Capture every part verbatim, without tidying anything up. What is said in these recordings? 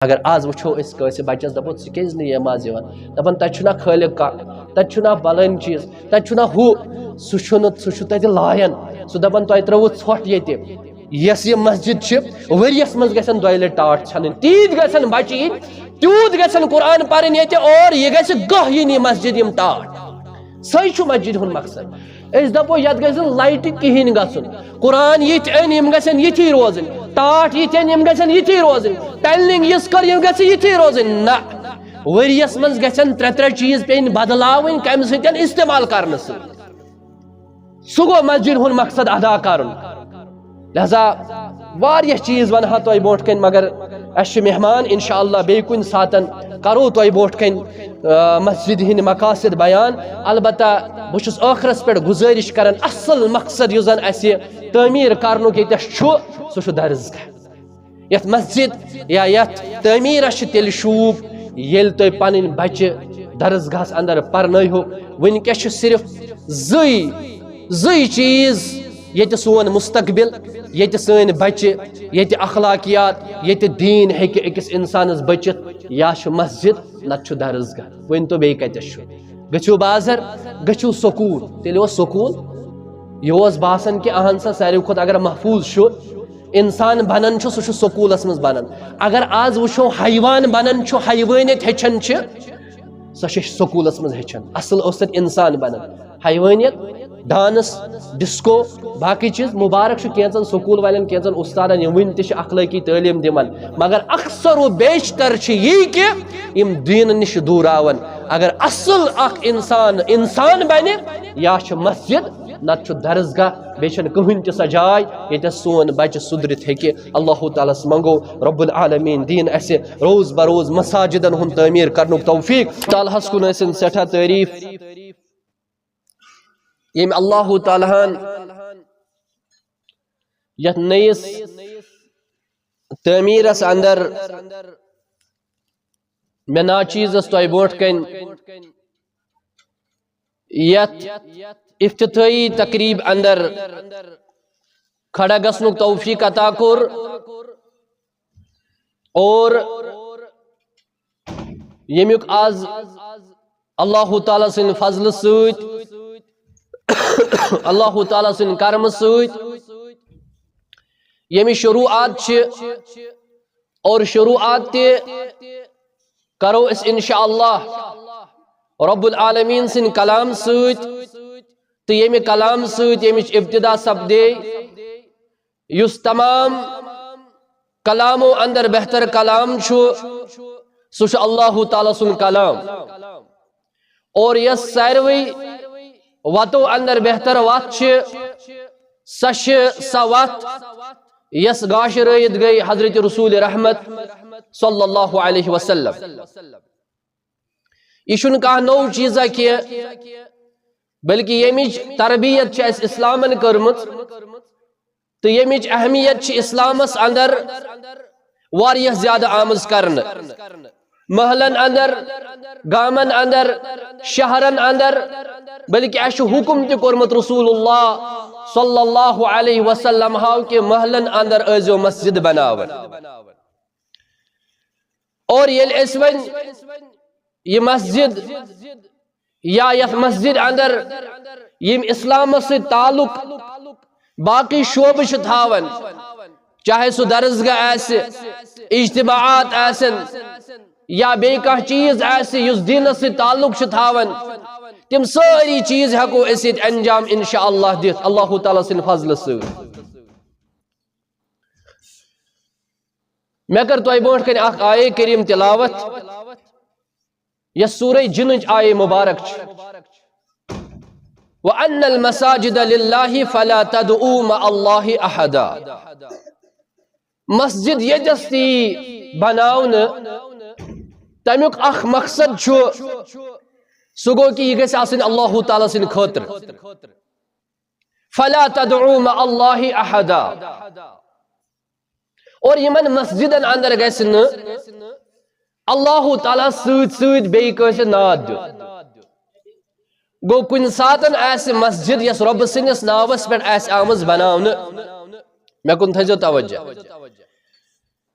اگر آز وٕچھو أسۍ کٲنٛسہِ بَچَس، دَپو، "ژٕ کیٛازِ نہٕ یہِ نمازِ یِوان؟" دَپان، "تَتہِ چھُنہ خٲلق کانٛہہ، تَتہِ چھُنہ بَلٲنۍ چیٖز، تَتہِ چھُنہ ہُہ، سُہ چھُنہٕ، سُہ چھُ تَتہِ لایان۔" سُہ دَپان، "تۄہہِ ترٛٲوٕو ژھۄٹھ ییٚتہِ۔" یۄس یہِ مسجد چھِ، ؤریَس منٛز گژھن دۄیہِ لَٹہِ ٹاٹھ ژھٮ۪نٕنۍ۔ تیٖتۍ گژھن بَچہِ یِنۍ، تیوٗت گژھن قرآن پَرٕنۍ ییٚتہِ، اور یہِ گژھِ گاہ یِنۍ یہِ مسجد یِم ٹاٹھ۔ سُے چھُ مسجد ہُنٛد مقصد۔ أسۍ دَپو، یَتھ گژھِ نہٕ لایٹہِ کِہیٖنۍ گژھُن۔ قرآن یِتھۍ أنۍ، یِم گژھن یِتھی روزٕنۍ۔ ٹاٹھ یِتھۍ أنۍ، یِم گژھن یِتھی روزٕنۍ۔ ٹایلِنٛگ یِژھ کٔر، یِم گژھِ یِتھی روزٕنۍ۔ نہ، ؤریَس منٛز گژھن ترٛےٚ ترٛےٚ چیٖز پیٚنۍ بدلاوٕنۍ، کَمہِ سۭتۍ؟ استعمال کرنہٕ سۭتۍ۔ سُہ گوٚو مسجد ہُنٛد مقصد ادا کرُن۔ لہذا واریاہ چیٖز وَنہٕ ہا تۄہہِ برونٛٹھ کَنہِ، مگر اَسہِ چھِ مہمان، انشاءاللہ بیٚیہِ کُنہِ ساتَن کرو تۄہہِ برونٛٹھ کَنہِ، آ، مسجد ہٕنٛدۍ مقاصد بیان۔ البتہ بہٕ چھُس ٲخرَس پٮ۪ٹھ گُزٲرِش کران، اصل مقصد یُس زَن اَسہِ تعمیٖر کرنُک ییٚتٮ۪س چھُ، سُہ چھُ درسگاہ۔ یتھ مسجد یا یتھ تعمیرس چھِ تیٚلہِ شوٗب، ییٚلہِ تُہۍ پنٕنۍ بچہِ درسگاہس اندر پرنٲیہوکھ۔ وٕنکیٚس چھِ صرف زٕے، زٕے چیٖز ییٚتہِ سون مستقبل، ییٚتہِ سٲنۍ بچہِ، ییٚتہِ اخلاقیات، ییٚتہِ دیٖن ہیٚکہِ أکِس انسانس بٔچِتھ، یا چھُ مسجد، نتہٕ چھُ درسگاہ۔ ؤنۍ تو بیٚیہِ کتٮ۪س چھُ؟ گٔژھِو بازر، گٔژھِو سکوٗل۔ تیٚلہِ اوس سکوٗل، یہِ اوس باسان کہِ اہن سا ساروی کھۄتہٕ اگر محفوٗظ چھُ، انسان بنان چھُ، سُہ چھُ سکوٗلس منٛز بنان۔ اگر آز وٕچھو، حیوان بنان چھُ، حیوٲنیت ہیٚچھان چھِ، سۄ چھِ أسۍ سکوٗلس منٛز ہیٚچھان۔ اصل اوس تتہِ انسان بنان۔ حیوٲنیت، ڈانس، ڈسکو، باقٕے چیٖز۔ مبارک چھُ کینٛژن سکوٗل والٮ۪ن، کینٛژن استادن، یِم وٕنہِ تہِ چھِ اخلٲقی تعلیٖم دِوان، مگر اکثر و بیشتر چھِ یی کہِ یِم دیٖنہٕ نِش دوٗراوان۔ اگر اصل اکھ انسان انسان بنہِ، یا چھُ مسجد، نتہٕ چھُ درسگاہ، بیٚیہِ چھَنہٕ کٕہٕنۍ تہِ سۄ جاے ییٚتٮ۪س سون بچہِ سُدرِتھ ہیٚکہِ۔ اللہ تعالیٰ ہس منٛگو رب العالمین دِیِن اَسہِ روز بروز مساجدن ہُنٛد تعمیٖر کرنُک توفیق۔ تعالیٰ ہس کُن ٲسِن سٮ۪ٹھاہ تعریٖف، ییٚمۍ اللہ تعالیٰ ہن یتھ نٔیِس تعمیٖرس اندر مےٚ ناچیٖزس تۄہہِ برونٛٹھ کنہِ یتھ افتتاحی تقریب اندر کھڑا گژھنُک توفیق عطا کوٚر، اور ییٚمیُک آز اللہ تعالیٰ سٕنٛدِ فضلہٕ سۭتۍ، اللہ تعالیٰ سٕنٛدِ کرمہٕ سۭتۍ ییٚمِچ شروٗعات چھِ، اور شروٗعات تہِ کرو أسۍ انشاءاللہ رب العالمین سٕنٛدِ کلام سۭتۍ، تہٕ ییٚمہِ کلام سۭتۍ ییٚمِچ ابتدا سپدے، یُس تمام کلامو اندر بہتر کلام چھُ، سُہ چھُ اللہ تعالیٰ سُنٛد کلام۔ اور یۄس ساروٕے وتو اندر بہتر وتھ چھِ، سۄ چھِ سۄ وتھ یۄس گاشرٲیِتھ گٔے حضرت رسول رحمت صلی اللہ علیہ وسلم۔ یہِ چھُنہٕ کانٛہہ نوٚو چیٖزا کینٛہہ، بلکہِ ییٚمِچ تربیت چھِ اَسہِ اسلامن کٔرمٕژ، تہٕ ییٚمِچ اہمیت چھِ اسلامس اندر واریاہ زیادٕ آمٕژ کرنہٕ۔ محلن اندر، گامن اندر، شہرن اندر، بلکہِ اَسہِ چھُ حکم تہِ کوٚرمُت رسول اللہ صلی اللہ علیہ وسلم ہاو کہِ محلن اندر ٲسۍزیو مسجد بناوان۔ اور ییٚلہِ أسۍ وۄنۍ یہِ مسجد یا یتھ مسجد اندر یِم اسلامس سۭتۍ تعلق باقٕے شعبہٕ چھِ تھاوان، چاہے سُہ درسگاہ آسہِ، اجتماعات آسن، یا بیٚیہِ کانٛہہ چیٖز آسہِ یُس دیٖنس سۭتۍ تعلق چھُ تھاوان، تِم سٲری چیٖز ہٮ۪کو أسۍ ییٚتہِ انجام انشاءاللہ دِتھ اللہ تعالیٰ سٕنٛدِ فضلہٕ سۭتۍ۔ مےٚ کٔر تۄہہِ برونٛٹھ کنہِ اکھ آیے کریم تلاوت، یۄس سورہ جنٕچ آیے مبارک چھِ۔ وَأَنَّ الْمَسَاجِدَ لِلَّهِ فَلَا تَدْعُوا مَعَ اللَّهِ أَحَدًا۔ مسجد ییٚتٮ۪س تہِ یی بناونہٕ، تمیُک اکھ مقصد چھُ، سُہ گوٚو کہِ یہِ گژھِ آسٕنۍ اللہ تعالیٰ سٕنٛدِ خٲطرٕ۔ فَلَا تَدْعُوا مَعَ اللَّهِ أَحَدًا۔ اور یِمن مسجدن اندر گژھِ نہٕ اللہ تعالیٰ سۭتۍ سۭتۍ بیٚیہِ کٲنٛسہِ ناد دیُن۔ گوٚو، کُنہِ ساتن آسہِ مسجد یۄس رۄبہٕ سٕنٛدِس ناوس پٮ۪ٹھ آسہِ آمٕژ بناونہٕ، مےٚ کُن تھٲیزیو توجہ۔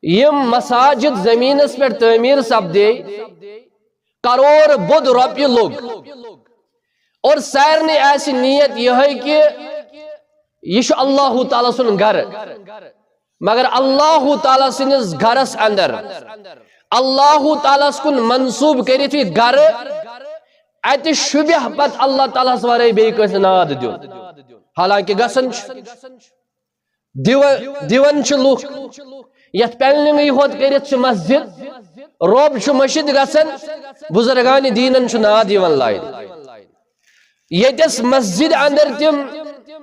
یِم مساجد زمینس پٮ۪ٹھ تعمیٖر سپدے، کرور بود رۄپیہِ لوٚگ، اور سارنٕے آسہِ نیت یِہے کہِ یہِ چھُ اللہ تعالیٰ سُنٛد گرٕ، مگر اللہ تعالیٰ سٕنٛدِس گرس اندر اللہ تعالیٰ ہس کُن منسوب کٔرِتھ یہِ گرٕ، اتہِ شوٗبیہ پتہٕ اللہ تعالیٰ ہس ورٲے بیٚیہِ کٲنٛسہِ ناد دیُن؟ حالانکہِ گژھان چھُ، دِوان دِوان چھِ لُکھ۔ یتھ پینلنگٕے ہوت کٔرِتھ چھِ مسجد، رۄب چھُ مٔشِتھ گژھان، بزرگان دیٖنن چھُ ناد یِوان لاینہٕ۔ ییٚتٮ۪س مسجد اندر تِم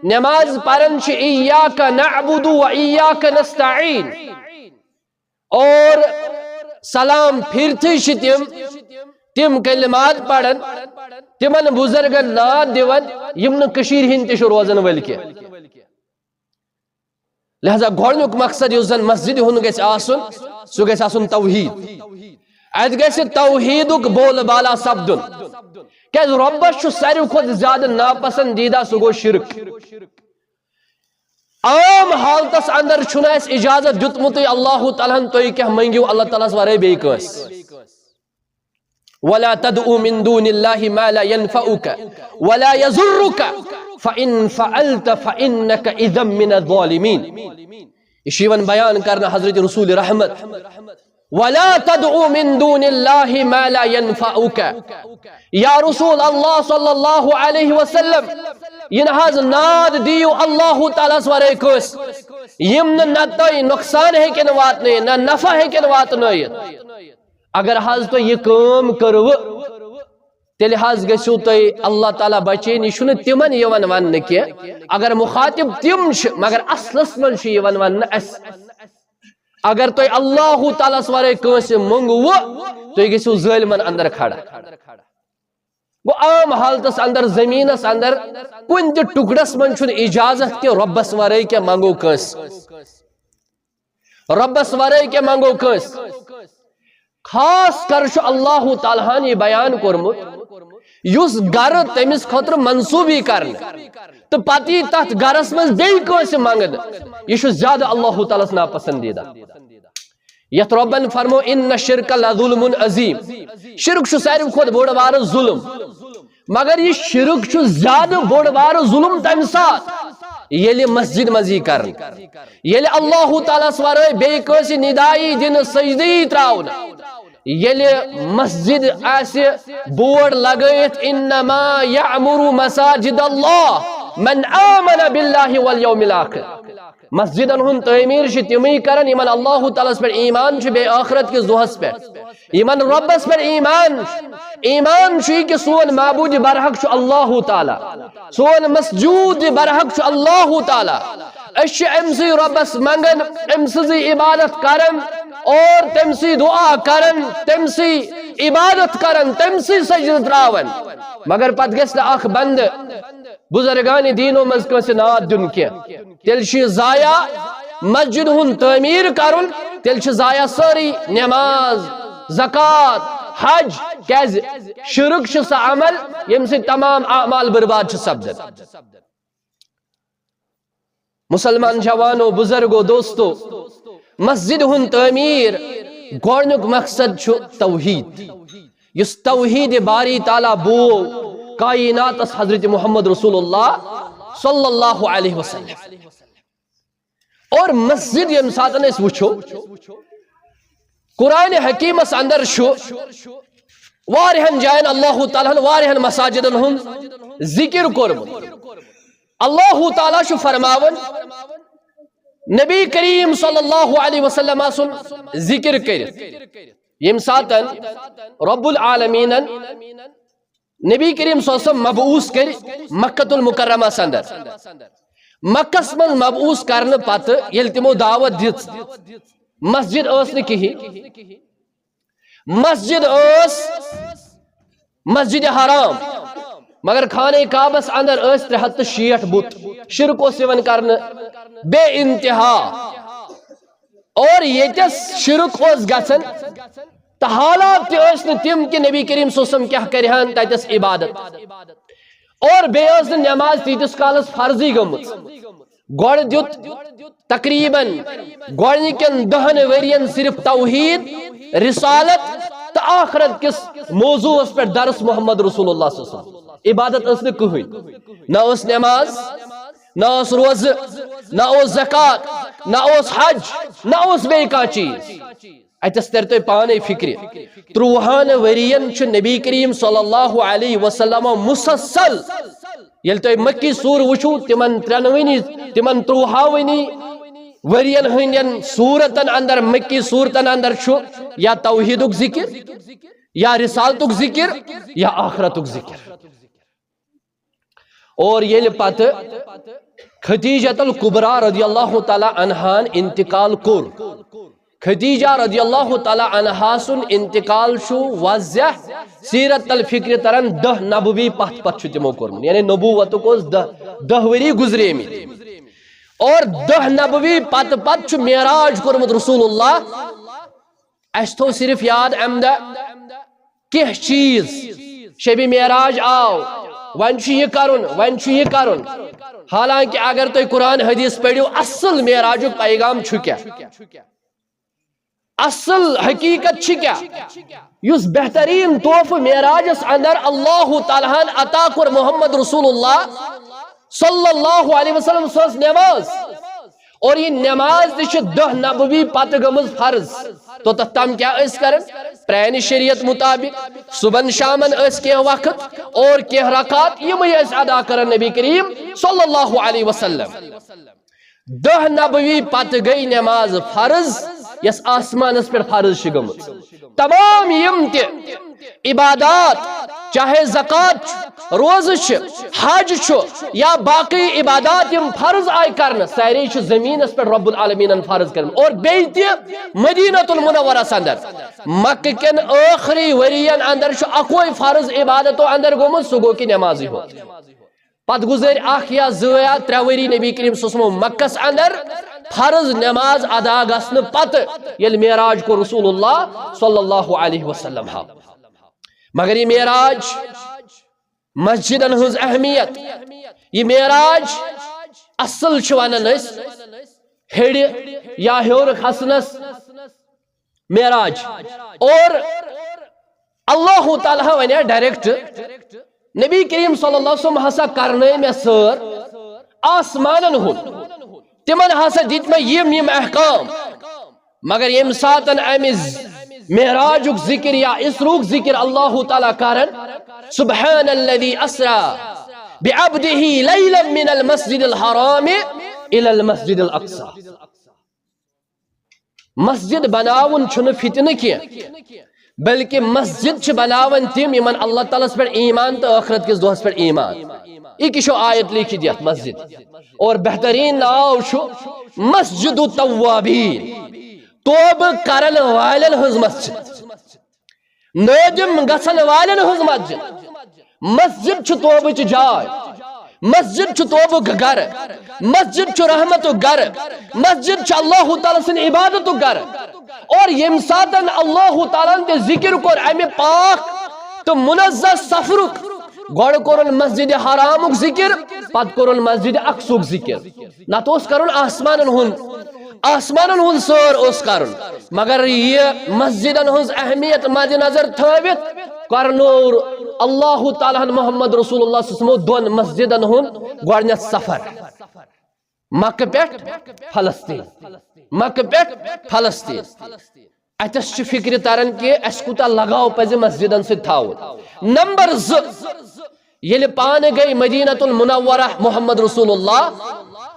نماز پران چھِ، "ایاک نعبد و ایاک نستعین"، اور سلام پھرتھٕے چھِ تِم تِم کلمات پران، تِمن بزرگن ناد دِوان، یِم نہٕ کٔشیٖرِ ہٕنٛدۍ تہِ چھِ روزن وٲلۍ کینٛہہ۔ لہذا گۄڈنیُک مقصد یُس زن مسجدِ ہُنٛد گژھِ آسُن، سُہ گژھِ آسُن توحید۔ اتہِ گژھِ توحیدُک بول بالا سپدُن، کیازِ رۄبس چھُ ساروی کھۄتہٕ زیادٕ ناپسندیدہ، سُہ گوٚو شرک۔ عام حالتس اندر چھُنہٕ اسہِ اجازت دیُتمُتٕے اللہ تعالیٰ ہن، تُہۍ کیٛاہ مٔنگِو اللہ تعالیٰ ہس ورٲے بیٚیہِ کٲنٛسہِ؟ "ولا تدع من دون الله ما لا ينفعك ولا يضرك فإن فعلت فإنك إذا من الظالمين"۔ یہِ چھُ یِوان بیان کرنہٕ حضرت رسول رحمت، "ولا تدع من دون الله ما لا ينفعك"۔ یا رسول اللہ صلی اللہ علیہ وسلم، یہِ نہ حظ ناد دِیِو اللہ تعالیٰ ہس ورٲے کٲنٛسہِ، یِم نہٕ نہ تۄہہِ نۄقصان ہیٚکن واتنٲیِتھ، نہ نفع ہیٚکن واتنٲیِتھ۔ اگر حظ تۄہہِ یہِ کٲم کٔروٕ، تیٚلہِ حظ گٔژھِو تُہۍ اللہ تعالیٰ بچٲوِنۍ۔ یہِ چھُنہٕ تِمن یِوان وننہٕ کینٛہہ، اگر مخاطب تِم چھِ، مگر اصلس منٛز چھُ یِوان وننہٕ اسہِ۔ اگر تۄہہِ اللہ تعالیٰ ہس ورٲے کٲنٛسہِ مونٛگوٕ، تُہۍ گٔژھِو ظٲلمن اندر کھڑا۔ گوٚو، عام حالتس اندر، زمینس اندر، کُنہِ تہِ ٹُکڑس منٛز چھُنہٕ اجازت کہِ رۄبس ورٲے کینٛہہ منٛگو کٲنٛسہِ۔ رۄبس ورٲے کینٛہہ منٛگو کٲنٛسہِ۔ خاص کر چھُ اللہ تعالیٰ ہن یہِ بیان کوٚرمُت، یُس گرٕ تٔمِس خٲطرٕ منسوٗب یی کرنہٕ تہٕ پتہٕ یی تتھ گرس منٛز بیٚیہِ کٲنٛسہِ منٛگنہٕ، یہِ چھُ زیادٕ اللہ تعالیٰ ہس ناپسندیدہ۔ یتھ رۄبن فرمو، "ان الشرک لظلم عظیم"، شرک چھُ ساروی کھۄتہٕ بوٚڑ بارٕ ظلم۔ مگر یہِ شرک چھُ زیادٕ بوٚڑ بارٕ ظلم تمہِ ساتہٕ، ییٚلہِ مسجد منٛز یی کرنہٕ، ییٚلہِ اللہ تعالیٰ ہس ورٲے بیٚیہِ کٲنٛسہِ ندایی دِنہٕ، سجدٕ یی تراونہٕ، ییٚلہِ مسجد آسہِ بورڈ لگٲیِتھ، "انما یعمر مساجد اللہ من آمن باللہ والیوم الاخر"۔ مسجدن ہُنٛد تعمیٖر چھِ تِمٕے کران یِمن اللہ تعالیٰ ہس پٮ۪ٹھ ایمان چھُ، بیٚیہِ ٲخرت کِس دۄہس پٮ۪ٹھ یِمن رۄبس پٮ۪ٹھ ایمان چھُ۔ ایمان چھُ یہِ کہِ سون معبوٗدِ برحق چھُ اللہ تعالیٰ، سون مسجوٗدِ برحق چھُ اللہ تعالیٰ۔ أسۍ چھِ أمۍ سٕے رۄبس منٛگان، أمۍ سٕنٛزٕے عبادت کران اور تٔمۍ سٕے دعا کران، تٔمۍ سٕے عبادت کران، تٔمۍ سٕے سجدٕ تراوان۔ مگر پتہٕ گژھِ نہٕ اکھ بندٕ بزرگان دیٖنو منٛز کٲنٛسہِ ناد دیُن کینٛہہ۔ تیٚلہِ چھُ یہِ ضایع۔ مسجد ہُنٛد تعمیٖر کرُن، تیٚلہِ چھُ ضایع سٲرٕے نماز، زکوٰۃ، حج۔ کیازِ؟ شرک چھُ سُہ عمل ییٚمہِ سۭتۍ تمام اعمال برباد چھِ سپدان۔ مسلمان جوانو، بزرگو، دوستو، مسجد ہُنٛد تعمیٖر گۄڈنیُک مقصد چھُ توحید۔ یُس توحید باری تعالیٰ بوو کائناتس حضرت محمد رسول اللہ صلی اللہ علیہ وسلم۔ اور مسجد ییٚمہِ ساتہٕ أسۍ وٕچھو، قرآن حکیمس اندر چھُ واریاہن جاین اللہ تعالیٰ ہن واریاہن مساجدن ہُنٛد ذکر کوٚرمُت۔ اللہ تعالیٰ چھُ فرماوان، نبی کریم صلی اللہ علیہ وسلم سُنٛد ذکر کٔرِتھ، ییٚمہِ ساتہٕ رب العالمینن نبی کریم صلی اللہ علیہ وسلم مبعوث کٔرۍ مکہ المکرمس اندر۔ مکس منٛز مبعوث کرنہٕ پتہٕ ییٚلہِ تِمو دعوت دِژ، مسجد ٲس نہٕ کِہیٖنۍ۔ مسجد ٲس مسجد حرام، مگر خانہ کعبس اندر ٲسۍ ترٛےٚ ہتھ تہٕ شیٹھ بُت۔ شرک اوس یِوان کرنہٕ بے انتہا۔ اور ییٚتٮ۪س شرک اوس گژھان، تہٕ حالات تہِ ٲسۍ نہٕ تِم کہِ نبی کریم صلی اللہ علیہ وسلم کیٛاہ کرِہن تتٮ۪س عبادت۔ اور بیٚیہِ ٲس نہٕ نماز تیٖتِس کالس فرضٕے گٔمٕژ۔ گۄڈٕ دیُت تقریباً گۄڈنِکٮ۪ن دَہَن ؤرین صرف توحید، رسالت تہٕ آخرت کِس موضوعس پٮ۪ٹھ درس محمد رسول اللہ صلی اللہ علیہ وسلم۔ عبادت ٲس نہٕ کٕہٕنۍ، نہ ٲس نماز، نہ ٲس روزٕ، نہ اوس زکوٰۃ، نہ اوس حج، نہ اوس بیٚیہِ کانٛہہ چیٖز۔ اتٮ۪س ترِ تۄہہِ پانے فکرِ، ترٛوہن ؤرین چھُ نبی کریم صلی اللہ علیہ وسلم مسلسل، ییٚلہِ تۄہہِ مکی سور وٕچھِو، تِمن ترٛٮ۪نوٕنی، تِمن ترٛوہاوٕنی ؤرین ہٕنٛدٮ۪ن سورتن اندر، مکی سورتن اندر چھُ یا توحیدُک ذکر، یا رسالتُک ذکر، یا آخرتُک ذکر۔ اور ییٚلہِ پتہٕ خدیجہ الکبریٰ رضی اللہ تعالیٰ عنہان انتقال کوٚر، خدیجہ رضی اللہ تعالیٰ عنہا سُنٛد انتقال چھُ واضح سیرت الفکر تران، دَہ نبوی پتھ پتھ چھُ تِمو کوٚرمُت، یعنی نبوتُک اوس دَہ، دَہ ؤری گُزریمٕتۍ۔ اور دَہ نبوی پتہٕ پتہٕ چھُ معراج کوٚرمُت رسول اللہ۔ اسہِ تھوٚو صرف یاد امہِ دۄہ کینٛہہ چیٖز، شبِ معراج آو، وۄنۍ چھُ یہِ کرُن، وۄنۍ چھُ یہِ کرُن۔ حالانکہ اگر تُہۍ قرآن حدیث پٔرِو، اصل معراجُک پیغام چھُ کیٛاہ؟ اصل حقیقت چھِ کیٛاہ؟ یُس بہترین تحفہٕ معراجس اندر اللہ تعالیٰ ہن عطا کوٚر محمد رسول اللہ صلی اللہ علیہ وسلم، سۄ ٲس نماز۔ اور یہِ نماز تہِ چھِ دَہ نبوی پتہٕ گٔمٕژ فرض۔ توٚتتھ تام کیٛاہ ٲسۍ کران؟ پرانہِ شریعت مطابق صبحن شامن ٲسۍ کینٛہہ وقت اور کینٛہہ رکعت، یِمے ٲسۍ ادا کران نبی کریم صلی اللہ علیہ وسلم۔ دَہ نبوی پتہٕ گٔے نماز فرض، یۄس آسمانس پٮ۪ٹھ فرض چھِ گٔمٕژ۔ تمام یِم تہِ عبادات، چاہے زکوٰۃ چھُ، روزٕ چھِ، حج چھُ، یا باقی عبادات یِم فرض آیہِ کرنہٕ، سارے چھِ زمینس پٮ۪ٹھ رب العالمینن فرض کرمٕتۍ۔ اور بیٚیہِ تہِ مدینہ المنورس اندر، مکہ کٮ۪ن ٲخری ؤرین اندر چھُ اکوے فرض عبادتو اندر گوٚمُت، سُہ گوٚو کہِ نمازٕے ہوت۔ پتہٕ گُزٲرۍ اکھ یا زٕ یا ترٛےٚ ؤری نبی کریم صلی اللہ علیہ وسلم مکس اندر، فرض نماز ادا گژھنہٕ پتہٕ ییٚلہِ معراج کوٚر رسول اللہ صلی اللہ علیہ وسلم ہا۔ مگر یہِ معراج، مسجدن ہٕنٛز اہمیت، یہِ معراج اصل چھِ ونان أسۍ ہیٚرِ یا ہیوٚر کھسنس معراج۔ اور اللہ تعالیٰ ونیا ڈائریکٹ، نبی کریم صلی اللہ علیہ وسلم ہسا کرنٲے مےٚ سٲر آسمانن ہُنٛد، تِمن ہسا دِتۍ مےٚ یِم یِم احکام۔ مگر ییٚمہِ ساتن امہِ ز-، معراجُک ذکر یا اسروُک ذکر اللہ تعالیٰ کرن، سبحان الذي اسرا بعبده ليلا من المسجد الحرام الى المسجد الاقصى۔ مسجد بناوُن چھُنہٕ فتنہٕ کینٛہہ، بلکہ مسجد چھِ بناوان تِم یِمن اللہ تعالیٰ ہس پٮ۪ٹھ ایمان تہٕ ٲخرت کِس دۄہس پٮ۪ٹھ ایمان۔ یہِ کہِ چھُ آیت لیکھِتھ یتھ مسجد۔ اور بہترین ناو چھُ مسجد التوابین، توبہٕ کرن والٮ۪ن ہٕنٛز مسجد، نٲدِم گژھن والٮ۪ن ہٕنٛز مسجد۔ مسجد چھُ توبٕچ جاے، مسجد چھُ توبُک گرٕ، مسجد چھُ رحمتُک گرٕ، مسجد چھُ اللہ تعالیٰ سٕنٛدِ عبادتُک گرٕ۔ اور ییٚمہِ ساتن اللہ تعالیٰ ہن تہِ ذکر کوٚر امہِ پاک تہٕ منزہ سفرُک، گۄڈٕ کوٚرُن مسجد حرامُک ذکر، پتہٕ کوٚرُن مسجد اقصاہُک ذکر۔ نتہٕ اوس کرُن آسمانن ہُنٛد، آسمانن ہُنٛد سٲر اوس کرُن۔ مگر یہِ مسجدن ہٕنٛز اہمیت مد نظر تھٲوِتھ کرنوو اللہ تعالیٰ ہن محمد رسول اللہ صلی اللہ علیہ وسلمو دۄن مسجدن ہُنٛد گۄڈٕنیتھ سفر، مکہ پٮ۪ٹھ فلسطین، مکہ پٮ۪ٹھ فلسطین۔ اتٮ۪س چھِ فکرِ تران کہِ اسہِ کوٗتاہ لگاو پزِ مسجدن سۭتۍ تھاوُن۔ نمبر زٕ، ییٚلہِ پانہٕ گٔے مدینہ المنورہ محمد رسول اللہ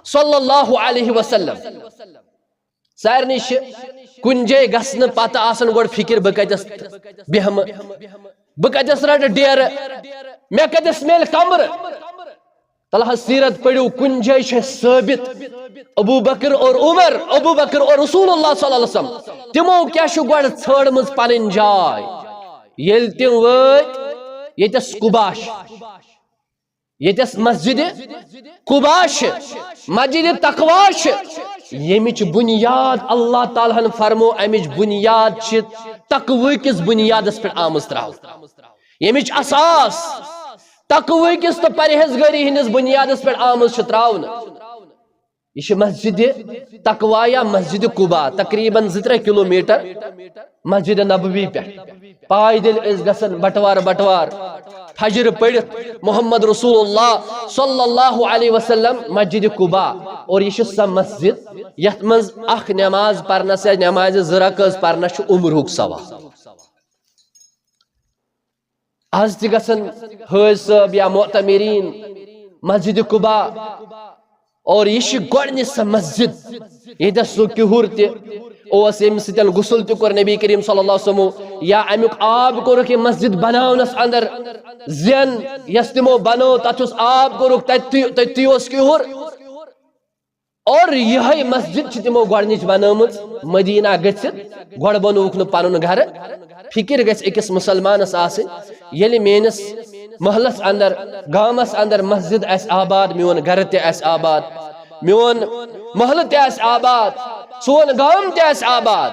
صلی اللہ علیہ وسلم، سارنٕے چھِ کُنہِ جایہِ گژھنہٕ پتہٕ آسان گۄڈٕ فکر، بہٕ کتٮ۪س بیہمہٕ، بہٕ کتٮ۪س رٹہٕ ڈیرٕ، مےٚ کتٮ۪س میلہِ کمرٕ۔ تلہ حظ سیرت پٔرِو، کُنہِ جایہِ چھُ اَسہِ ثٲبت ابو بکر اور عمر، ابو بکر اور رسول اللہ صلی اللہ علیہ وسلم، تِمو کیٛاہ چھُ گۄڈٕ ژھٲڑمٕژ پنٕنۍ جاے؟ ییٚلہِ تِم وٲتۍ ییٚتٮ۪س قبا چھِ، ییٚتٮ۪س مسجد قبا چھِ، مسجد تقوا چھِ، ییٚمِچ بُنیاد اللہ تعالیٰ ہن فرمو، اَمِچ بُنیاد چھِ تقوی کِس بُنیادس پٮ۪ٹھ آمٕژ تراونہٕ، ییٚمِچ اساس تقوی کِس تہٕ پرہیزگٲری ہٕنٛدِس بُنیادس پٮ۪ٹھ آمٕژ چھِ تراونہٕ۔ یہِ چھِ مسجد تقویٰ یا مسجد قباء، تقریباً زٕ ترٛےٚ کلومیٹر مسجد نبوی پٮ۪ٹھ۔ پایدٔلۍ ٲسۍ گژھان بٹوار بٹوار، فجر پٔرِتھ محمد رسول اللہ صلی اللہ علیہ وسلم مسجد قباء۔ اور یہِ چھِ سۄ مسجد یتھ منٛز اکھ نماز پرنس یا نمازِ زٕ رکٲژ پرنس چھُ عمرُک ثواب۔ از تہِ گژھن حٲج صٲب یا معتمرین مسجد قباء، اور یہِ چھِ گۄڈٕنِچ سۄ مسجد ییٚتٮ۪تھ سُہ کِہُر تہِ اوس، ییٚمہِ سۭتۍ غسل تہِ کوٚر نبی کریم صلی اللہ علیہ وسلمو، یا امیُک آب کوٚرُکھ یہِ مسجد بناونس اندر زین، یۄس تِمو بنٲو، تتھ یُس آب کوٚرُکھ، تتہِ تہِ، تتہِ تہِ اوس کِہُر۔ اور یِہے مسجد چھِ تِمو گۄڈٕنِچ بنٲومٕژ مدینہ گٔژھِتھ۔ گۄڈٕ بنووُکھ نہٕ پنُن گرٕ۔ فکر گژھِ أکِس مسلمانس آسٕنۍ، ییٚلہِ میٲنِس محلس اندر، گامس اندر مسجد آسہِ آباد، میون گرٕ تہِ آسہِ آباد، میون محلہٕ تہِ آسہِ آباد، سون گام تہِ آسہِ آباد۔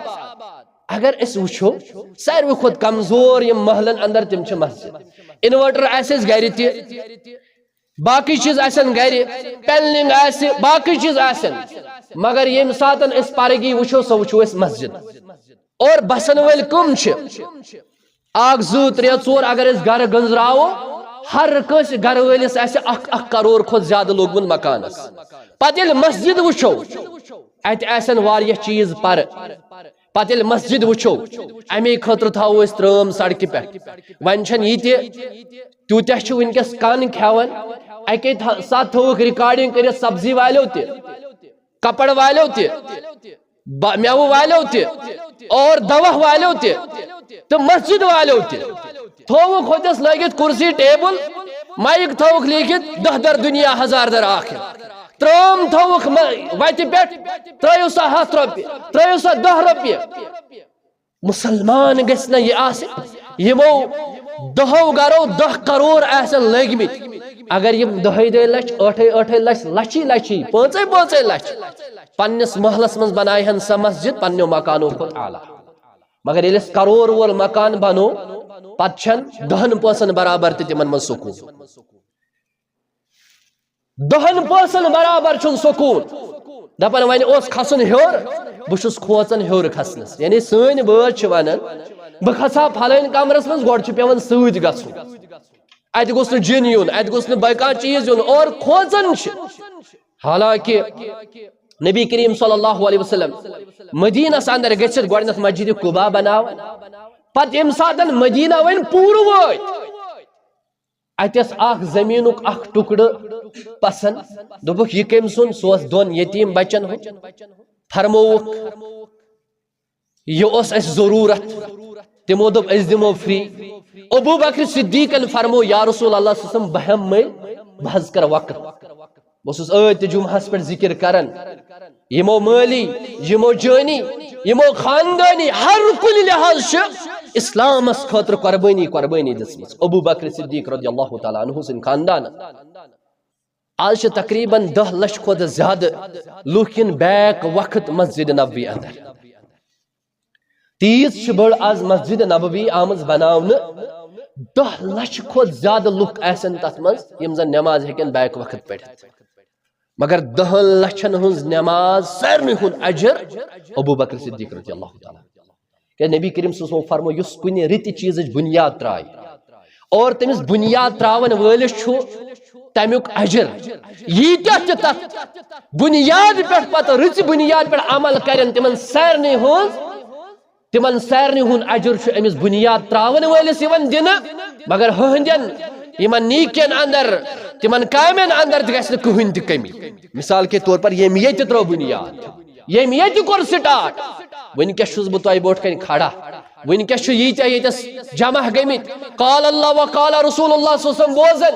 اگر أسۍ وٕچھو، ساروی کھۄتہٕ کمزور یِم محلن اندر، تِم چھِ مسجد۔ انورٹر آسہِ اَسہِ گرِ تہِ، باقٕے چیٖز آسن گرِ، پینلنگ آسہِ، باقٕے چیٖز آسن، مگر ییٚمہِ ساتن أسۍ پرگی وٕچھو، سۄ وٕچھو أسۍ مسجد۔ اور بسن وٲلۍ کٕم چھِ؟ اکھ، زٕ، ترٛےٚ، ژور، اگر أسۍ گرٕ گٔنزراوو، ہر کٲنٛسہِ گرٕ وٲلِس آسہِ اکھ، اکھ کرور کھۄتہٕ زیادٕ لوٚگمُت مکانس۔ پتہٕ ییٚلہِ مسجد وٕچھو، اتہِ آسن واریاہ چیٖز پرٕ۔ پتہٕ ییٚلہِ مسجد وٕچھو، امے خٲطرٕ تھاوو أسۍ ترٲم سڑکہِ پٮ۪ٹھ۔ وۄنۍ چھنہٕ یہِ تہِ، تیوٗتاہ چھِ وٕنکیٚس کن کھٮ۪وان۔ اکے تھا-، ساتہٕ تھٲوٕکھ ریکارڈنگ کٔرِتھ سبزی والیو تہِ، کپر والیو تہِ، با-، مٮ۪وٕ والیو تہِ، اور دوا والیو تہِ، تہٕ مسجد والیو تہِ۔ تھووُکھ ہوٚتٮ۪س لٲگِتھ کرسی ٹیبل، مایک تھٲوٕکھ لیٖکھِتھ، "دہ در دنیا، ہزار در آخرت۔" ترٲم تھٲوٕکھ مہ-، وتہِ پٮ۪ٹھ، "ترٲیِو سا ہتھ رۄپیہِ، ترٲیِو سا دہ رۄپیہِ۔" مسلمان گژھِ نہ یہِ آسہِ، یِمو دہو گرو دہ کرور آسن لٲگمٕتۍ۔ اگر یِم دہے دہے لچھ، ٲٹھے ٲٹھے لچھ، لچھی لچھی، پانٛژے پانٛژے لچھ پننِس محلس منٛز بنایہِ ہن سۄ مسجد پننیو مکانو کھۄتہٕ اعلیٰ۔ مگر ییٚلہِ أسۍ کرور وول مکان بنو، پتہٕ چھنہٕ دہن پونٛسن برابر تہِ تِمن منٛز سکوٗن۔ دہن پونٛسن برابر چھُنہٕ سکوٗن۔ دپان وۄنۍ اوس کھسُن ہیوٚر، بہٕ چھُس کھوژان ہیوٚر کھسنس۔ یعنی سٲنۍ بٲژ چھِ ونان، "بہٕ کھسہٕ ہا فلٲنۍ کمرس منٛز، گۄڈٕ چھُ پٮ۪وان سۭتۍ گژھُن۔ اتہِ گوٚژھ نہٕ جِن یُن، اتہِ گوٚژھ نہٕ باقٕے کانٛہہ چیٖز یُن"، اور کھوژان چھِ۔ حالانکہ نبی کریم صلی اللہ علیہ وسلم مدینس اندر گٔژھِتھ گۄڈٕنیتھ مسجد قباء بناوان، پتہٕ ییٚمہِ ساتن مدینہ وۄنۍ پوٗرٕ وٲتۍ، اتہِ ٲس اکھ زٔمیٖنُک اکھ ٹُکڑٕ پسن۔ دوٚپُکھ، "یہِ کٔمۍ سُنٛد؟" سُہ اوس دۄن یتیٖم بچن ہُنٛد۔ فرمووُکھ، "یہِ اوس اَسہِ ضروٗرت۔" تِمو دوٚپ، "أسۍ دِمو فری۔" ابو بکر صدیقن فرمو، "یا رسول اللہ صلی اللہ علیہ وسلم، بہٕ ہٮ۪مہٕ مٔلۍ، بہٕ حظ کرٕ وقف۔" بہٕ اوسُس ٲدۍ تہِ جمعہس پٮ۪ٹھ ذکر کران، یِمو مٲلی، یِمو جٲنی، یِمو خاندٲنی، ہر کُنہِ لحاظ چھِ اسلامس خٲطرٕ قربٲنی، قربٲنی دِژمٕژ ابو بکر صدیق رضی اللہ تعالیٰ عنہ سٕنٛدۍ خاندانن۔ آز چھِ تقریباً دہ لچھ کھۄتہٕ زیادٕ لوٗکھ یِن بیک وقت مسجد نبوی اندر۔ تیٖژ چھِ بٔڑ آز مسجد نبوی آمٕژ بناونہٕ۔ دہ لچھ کھۄتہٕ زیادٕ لُکھ آسن تتھ منٛز، یِم زن نماز ہیٚکن بیک وقت پٔرِتھ۔ مگر دہن لچھن ہٕنٛز نماز، سارنٕے ہُنٛد اجر ابو بکر صدیق رضی اللہ تعالیٰ۔ کیٛازِ نبی کریم صلی اللہ علیہ وسلم فرمو، یُس کُنہِ رٕتہِ چیٖزٕچ بُنیاد ترٛایہِ اور تٔمِس بُنیاد ترٛاوَن وٲلِس چھُ تَمیُک اجر، ییٖتیٛاہ تہِ تَتھ بُنیاد پٮ۪ٹھ، پَتہٕ رٕژِ بُنیاد پٮ۪ٹھ عمل کَرن، تِمَن سارنٕے ہٕنٛز، تِمَن سارنٕے ہُنٛد اجر چھُ أمِس بُنیاد ترٛاوَن وٲلِس یِوان دِنہٕ، مگر ہٕہٕنٛدٮ۪ن یِمَن نیٖکٮ۪ن اندر، تِمَن کامٮ۪ن اندر تہِ گژھِ نہٕ کٕہٕنۍ تہِ کٔمی۔ مثال کے طور پر ییٚمۍ ییٚتہِ ترٛٲو بُنیاد، ییٚمۍ ییٚتہِ کوٚر سٹارٹ، وٕنکیٚس چھُس بہٕ تۄہہِ برونٛٹھ کنہِ کھڑا، وٕنکیٚس چھُ ییٖتیٛاہ ییٚتٮ۪س جمع گٔمٕتۍ، قال اللہ و قال رسول اللہ صلی اللہ علیہ وسلم بوزان،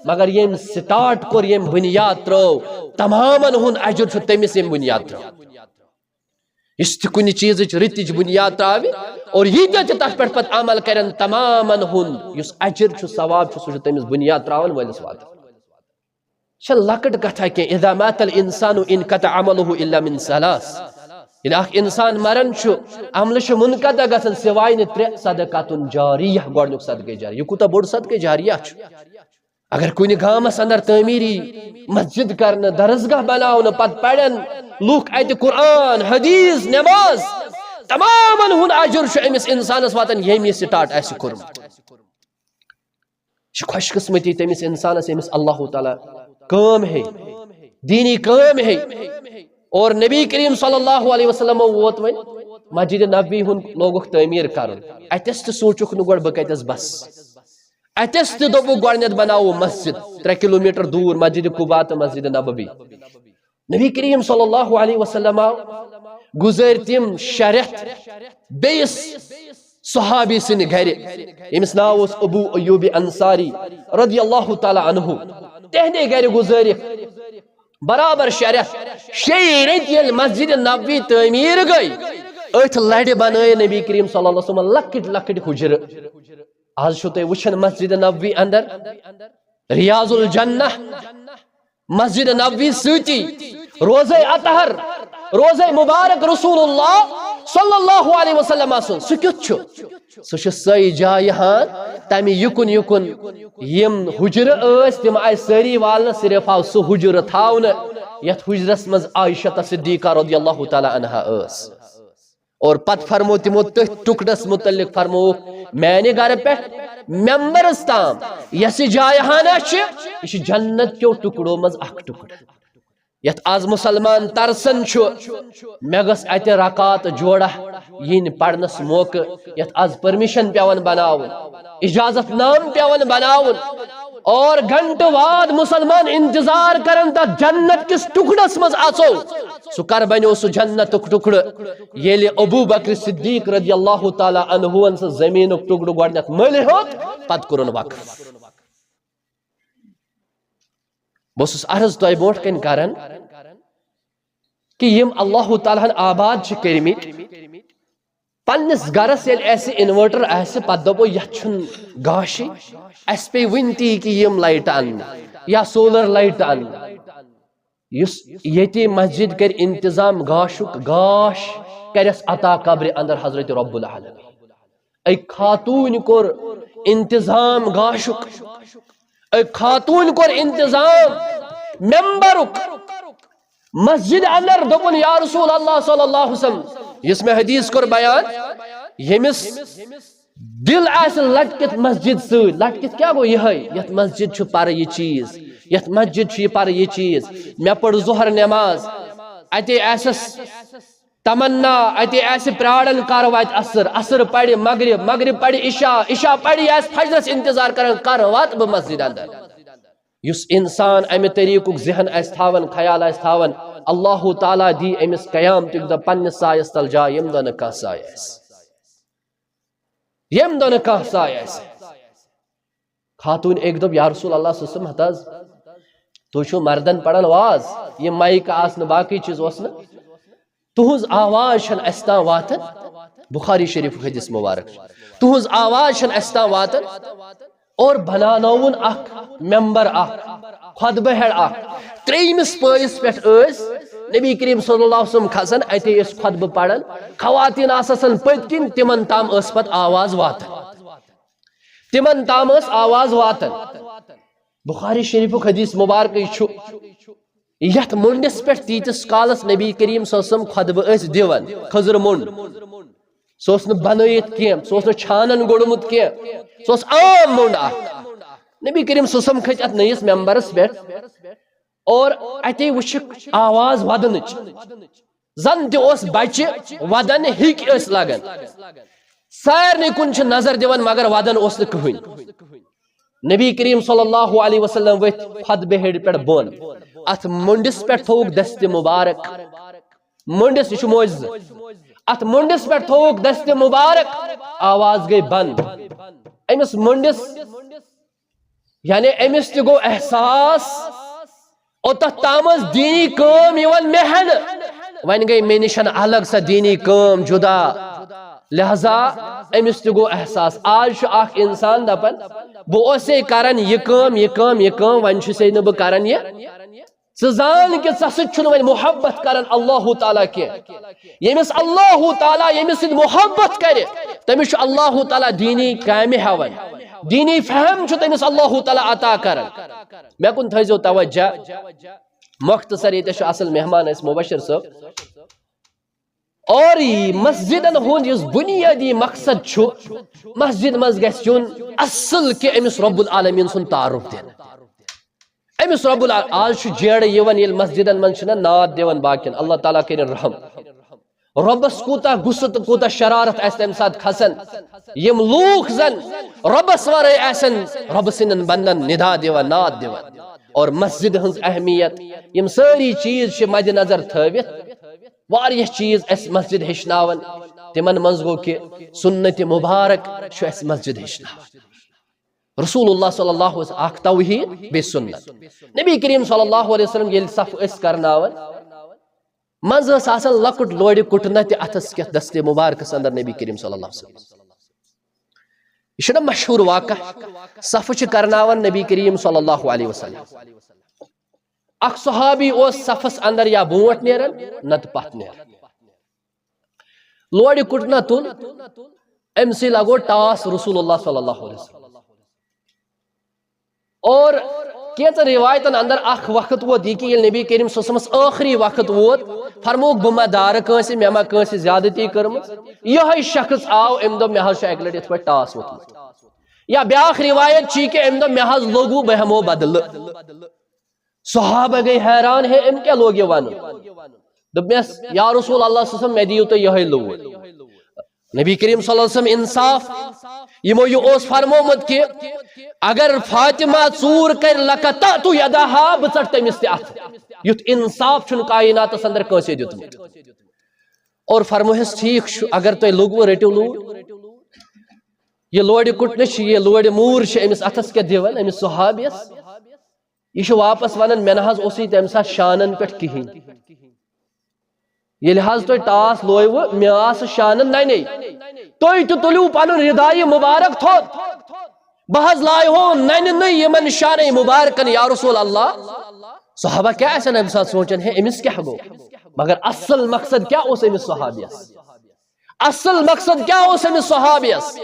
مگر ییٚمۍ سٹارٹ کوٚر، ییٚمۍ بُنیاد ترٲو، تمامن ہُنٛد اجر چھُ تٔمِس، ییٚمۍ بُنیاد ترٲو۔ یُس تہِ کُنہِ چیٖزٕچ رٕتِچ بُنیاد ترٛاوِ اور ییٖتیٛاہ تہِ تتھ پٮ۪ٹھ پتہٕ عمل کرن، تمامن ہُنٛد یُس اجر چھُ، ثواب چھُ، سُہ چھُ تٔمِس بُنیاد ترٛاوَن وٲلِس واتان۔ چھےٚ لۄکٕٹ کتھا کینٛہہ، اذا مات الانسان انقطع عمله الا من ثلاث۔ ییٚلہِ اکھ انسان مران چھُ، عملہٕ چھِ منقطع گژھان، سوائے نہٕ ترٛےٚ، صدقۃ جاریہ، گۄڈٕنیُک صدقے جاریہ۔ یہِ کوٗتاہ بوٚڑ صدقے جاریہ چھُ؟ اگر کُنہِ گامس اندر تعمیٖری مسجد کرنہٕ، درسگاہ بناونہٕ، پتہٕ پرن لُکھ اتہِ قرآن، حدیث، نماز، تمامن ہُنٛد اجر چھُ أمِس انسانس واتان، ییٚمۍ یہِ سٹارٹ آسہِ کوٚرمُت۔ یہِ چھِ خۄش قسمتی تٔمِس انسانس، ییٚمِس اللہ تعالیٰ کٲم ہے، دینی کٲم ہے۔ اور نبی کریم صلی اللہ علیہ وسلم ووت وۄنۍ مسجد نبوی ہُنٛد، لوگُکھ تعمیٖر کرُن۔ اتٮ۪س تہِ سوٗنچُکھ نہٕ گۄڈٕ بہٕ کتٮ۪س بس، اتٮ۪س تہِ دوٚپُکھ گۄڈٕنٮ۪تھ بناوو مسجد، ترٛےٚ کلومیٹر دوٗر مسجد قباء تہٕ مسجد نبوی۔ نبی کریم صلی اللہ علیہ وسلم آو، گزٲرۍ تِم شےٚ رٮ۪تھ بیٚیِس صحابی سٕنٛدِ گرِ، ییٚمِس ناو اوس ابو ایوب انصاری رضی اللہ تعالیٰ عنہ۔ تِہنٛدے گرِ گزٲرِکھ برابر شےٚ رٮ۪تھ۔ شیٚیہِ رٮ۪تۍ ییٚلہِ مسجد نبوی تعمیٖر گٔے، أتھۍ لرِ بنٲے نبی کریم صلی اللہ علیہ وسلم لۄکٕٹۍ لۄکٕٹۍ حجرٕ۔ آز چھِو تُہۍ وٕچھان مسجد نبوی اندر ریاض الجنہ، مسجد نبوی سۭتی روضہ اطہر، روضہ مبارک رسول اللہ صلی اللہ علیہ وسلم سُنٛد۔ سُہ کیُتھ چھُ؟ سُہ چھُ سۄے جاے ہان، تمہِ یُکُن یُکُن یِم حجرٕ ٲسۍ، تِم آیہِ سٲری والنہٕ، صرف آو سُہ حجرٕ تھاونہٕ یتھ حجرس منٛز عائشہ صدیقہ رضی اللہ تعالیٰ عنہا ٲس۔ اور پتہٕ فرمو تِمو تٔتھۍ ٹُکڑس متعلق، فرمووُکھ، میانہِ گرٕ پٮ۪ٹھ ممبرس تام یۄس یہِ جاے ہانا چھِ، یہِ چھِ جنت کیو ٹُکڑو منٛز اکھ ٹُکڑٕ۔ یتھ آز مسلمان ترسان چھُ، مےٚ گٔژھ اتہِ رکعت جوڑہ یِنۍ پرنس موقعہٕ، یتھ آز پرمیشن پٮ۪وان بناوُن، اجازت نام پٮ۪وان بناوُن، اور گھنٹہٕ واد مسلمان انتظار کران تتھ جنت کِس ٹُکڑس منٛز اژو۔ سُہ کر بنیو سُہ جنتُک ٹُکڑٕ؟ ییٚلہِ ابو بکر صدیق رضی اللہ تعالیٰ عنہُون سُہ زمینُک ٹُکڑٕ گۄڈٕنیتھ مٔلۍ ہیوٚت، پتہٕ کوٚرُن وقف۔ بہٕ اوسُس عرض تۄہہِ برونٛٹھ کنہِ کران کہِ یِم اللہ تعالیٰ ہن آباد چھِ کٔرمٕتۍ، پننِس گرس ییٚلہِ اسہِ inverter آسہِ، پتہٕ دپو یتھ چھُنہٕ گاشٕے، اسہِ پیٚیہِ وُنہِ تی کہِ یِم لایٹہٕ اننہِ یا سولر لایٹہٕ اننہِ۔ یُس ییٚتہِ مسجد کرِ انتظام گاشُک، گاش کرٮ۪س عطا قبرِ اندر حضرت رب العالمین۔ أکۍ خاتوٗنۍ کوٚر انتظام گاشُک، أکۍ خاتوٗنۍ کوٚر انتظام ممبرُک۔ مسجد اندر دوٚپُن، یا رسول اللہ صلی اللہ علیہ وسلم، یُس مےٚ حدیث کوٚر بیان، ییٚمِس دل آسہِ لٹکِتھ مسجد سۭتۍ، لٹکِتھ کیٛاہ گوٚو؟ یِہوٚے، یتھ مسجد چھُ پرٕ یہِ چیٖز، یتھ مسجد چھُ یہِ پرٕ یہِ چیٖز۔ مےٚ پٔر ظہر نماز، اتے آسٮ۪س تمنا، اتے آسہِ پراران کر واتہِ عصر، عصر پرِ مغرب، مغرب پرِ عشاء، عشاء پرِ، یہِ آسہِ فجرس انتظار کران کر واتہٕ بہٕ مسجد اندر۔ یُس انسان امہِ طریقُک ذہن آسہِ تھاوان، خیال آسہِ تھاوان، اللہ تعالیٰ دی أمِس قیامتُک دۄہ پننِس سایس تل جاے، ییٚمہِ دۄہ نہٕ کانٛہہ سایہِ آسہِ، ییٚمہِ دۄہ نہٕ کانٛہہ سایہِ آسہِ۔ خاتوٗن أکۍ دوٚپ، یا رسول اللہ صلی اللہ علیہ وسلم، ہتہٕ حظ، تُہۍ چھِو مردن پران واز، یہِ مایک آسنہٕ، باقٕے چیٖز اوس نہٕ، تُہنٛز آواز چھنہٕ اسہِ تام واتان۔ بخاری شریف حدیث مبارک چھُ۔ تُہنٛز آواز چھنہٕ اسہِ تام واتان۔ اور بناونووُن اکھ ممبر، اکھ خطبہٕ ہیڈ اکھ۔ ترٛیٚیمِس پٲیِس پٮ۪ٹھ ٲسۍ نبی کریم صلی اللہ علیہ وسلم کھسان، اتے ٲسۍ خطبہٕ پران۔ خواتین آسہٕ آسان پٔتۍ کِنۍ، تِمن تام ٲس پتہٕ آواز واتان۔ تِمن تام ٲس آواز واتان۔ بخاری شریفُک حدیث مبارکٕے چھُ، یتھ مُنڈِس پٮ۪ٹھ تیٖتِس کالس نبی کریم صلی اللہ علیہ وسلم خطبہٕ ٲسۍ دِوان، خٔزٕر مُنڈ۔ سُہ اوس نہٕ بنٲیِتھ کینٛہہ، سُہ اوس نہٕ چھانن گوٚڑمُت کینٛہہ، سُہ اوس عام مُنڈ اکھ۔ نبی کریم صلی اللہ علیہ وسلم کھٔتۍ اتھ نٔیِس ممبرس پٮ۪ٹھ اور اتے وٕچھکھ آواز ودنٕچ۔ زن تہِ اوس بچہِ ودن ہیٚکۍ ٲسۍ لگان۔ سارنٕے کُن چھِ نظر دِوان، مگر ودن اوس نہٕ کٕہٕنۍ۔ نبی کریم صلی اللہ علیہ وسلم ؤتھۍ خطبہٕ ہیٚرِ پٮ۪ٹھ بۄن۔ اتھ مُنڈِس پٮ۪ٹھ تھووُکھ دستِ مبارک۔ مُنڈِس، یہِ چھُ معجزٕ۔ اتھ مُنڈِس پٮ۪ٹھ تھووُکھ دستِ مبارک، آواز گٔے بند۔ أمِس مُنڈِس، یعنی أمِس تہِ گوٚو احساس، اوٚتتھ تام ٲس دیٖنی کٲم یِوان مےٚ ہٮ۪نہٕ، وۄنۍ گٔے مےٚ نِش الگ سۄ دیٖنی کٲم جُدا۔ لہذا أمِس تہِ گوٚو احساس۔ آز چھُ اکھ انسان دپان، بہٕ اوسے کران یہِ کٲم، یہِ کٲم، یہِ کٲم، وۄنۍ چھُسے نہٕ بہٕ کران یہِ۔ ژٕ زان کہِ ژےٚ سۭتۍ چھُنہٕ وۄنۍ محبت کران اللہ تعالیٰ کینٛہہ۔ ییٚمِس اللہ تعالیٰ، ییٚمِس سۭتۍ محبت کرِ، تٔمِس چھُ اللہ تعالیٰ دیٖنی کامہِ ہٮ۪وان۔ دینی فہم چھُ تٔمِس اللہ تعالیٰ عطا کران۔ مےٚ کُن تھٲیزیو توجہ، مختصر، ییٚتہِ چھُ اصل مہمان اَسہِ مبشر صٲب۔ اور یہِ مسجدن ہُنٛد یُس بنیٲدی مقصد چھُ، مسجد منٛز گژھِ یُن اصل کہِ أمِس رب العالمین سُنٛد تعارف دِنہٕ۔ أمِس رب الع-، آز چھُ جیڑٕ یِوان ییٚلہِ مسجدن منٛز چھِنہ نعت دِوان باقین، اللہ تعالیٰ کٔرِن رحم۔ رۄبس کوٗتاہ غصہٕ تہٕ کوٗتاہ شرارت آسہِ تمہِ ساتہٕ کھسان، یِم لوٗکھ زن رۄبس ورٲے آسن رۄبہٕ سٕنٛدٮ۪ن بندن ندا دِوان، نعت دِوان۔ اور مسجد ہٕنٛز اہمیت، یِم سٲری چیٖز چھِ مد نظر تھٲوِتھ، واریاہ چیٖز اسہِ مسجد ہیٚچھناوان۔ تِمن منٛز گوٚو کہِ سنت مبارک چھُ اسہِ مسجد ہیٚچھناوان۔ رسول اللہ صلی اللہ علیہ وسلم اکھ توحید بیٚیہِ سنت۔ نبی کریم صلی اللہ علیہ وسلم ییٚلہِ صف ٲسۍ کرناوان، منٛزٕ ٲس آسان لۄکُٹ لورِ کُٹنہ تہِ اتھس کٮ۪تھ دستِ مبارکس اندر نبی کریم صلی اللہ علیہ وسلم۔ یہِ چھُنہ مشہوٗر واقعہ، صفہٕ چھِ کرناوان نبی کریم صلی اللہ علیہ وسلم۔ اکھ صحابی اوس صفس اندر یا برونٛٹھ نیران، نتہٕ پتھ نیران۔ لورِ کُٹنہ تُل، أمۍ سٕے لگو ٹاس رسول اللہ صلی اللہ علیہ وسلم۔ اور کینٛژن روایتن اندر اکھ وقت ووت یہِ کہِ ییٚلہِ نبی کریم صلی اللہ علیہ وسلمس ٲخری وقت ووت، فرمووُکھ، "بہٕ ما دارٕ کٲنٛسہِ، مےٚ ما کٲنٛسہِ زیادتی کٔرمٕژ؟" یِہوٚے شخص آو، أمۍ دوٚپ، "مےٚ حظ چھُ اکہِ لٹہِ یِتھ پٲٹھۍ ٹاس ووٚتھمُت۔" یا بیٛاکھ روایت چھِ یہِ کہِ أمۍ دوٚپ، "مےٚ حظ لوٚگوُ، بہٕ ہٮ۪مو بدلہٕ۔" صحابہ گٔے حیران، "ہے، أمۍ کیٛاہ لوگ یہِ ونُن؟" دوٚپمس، "یا رسول اللہ صلی اللہ علیہ وسلم، مےٚ دِیِو تُہۍ یِہوٚے لوٗر۔" نبی کریم صلی اللہ علیہ وسلم انصاف، یِمو یہِ اوس فرمومُت کہِ اگر فاطمہ ژوٗر کرِ، لقطعت یدہا، بہٕ ژٹہٕ تٔمِس تہِ اتھٕ۔ یُتھ انصاف چھُنہٕ کائناتس اندر کٲنٛسے دیُتمُت۔ اور فرموہس، "ٹھیٖک چھُ، اگر تۄہہِ لوٚگوُ، رٔٹِو لوٗر۔" یہِ لورِ کُٹنہٕ چھِ، یہِ لورِ موٗر چھِ أمِس اتھس کیٛاہ دِوان، أمِس صحابیس۔ یہِ چھُ واپس ونان، "مےٚ نہ حظ اوسُے تمہِ ساتہٕ شانن پٮ۪ٹھ کِہینۍ۔ ییٚلہِ حظ تۄہہِ ٹاس لویوٕ، مےٚ آسہٕ شانن ننے۔ تُہۍ تہِ تُلِو پنُن ردایہِ مبارک تھوٚد۔ بہٕ حظ لایہو ننہِ نہٕ یِمن شانَے مبارکن، یا رسول اللہ۔" صحابہ کیٛاہ آسن امہِ ساتہٕ سونچان، "ہے، أمِس کیٛاہ گوٚو؟" مگر اصل مقصد کیٛاہ اوس أمِس صحابیس؟ اصل مقصد کیٛاہ اوس أمِس صحابیس؟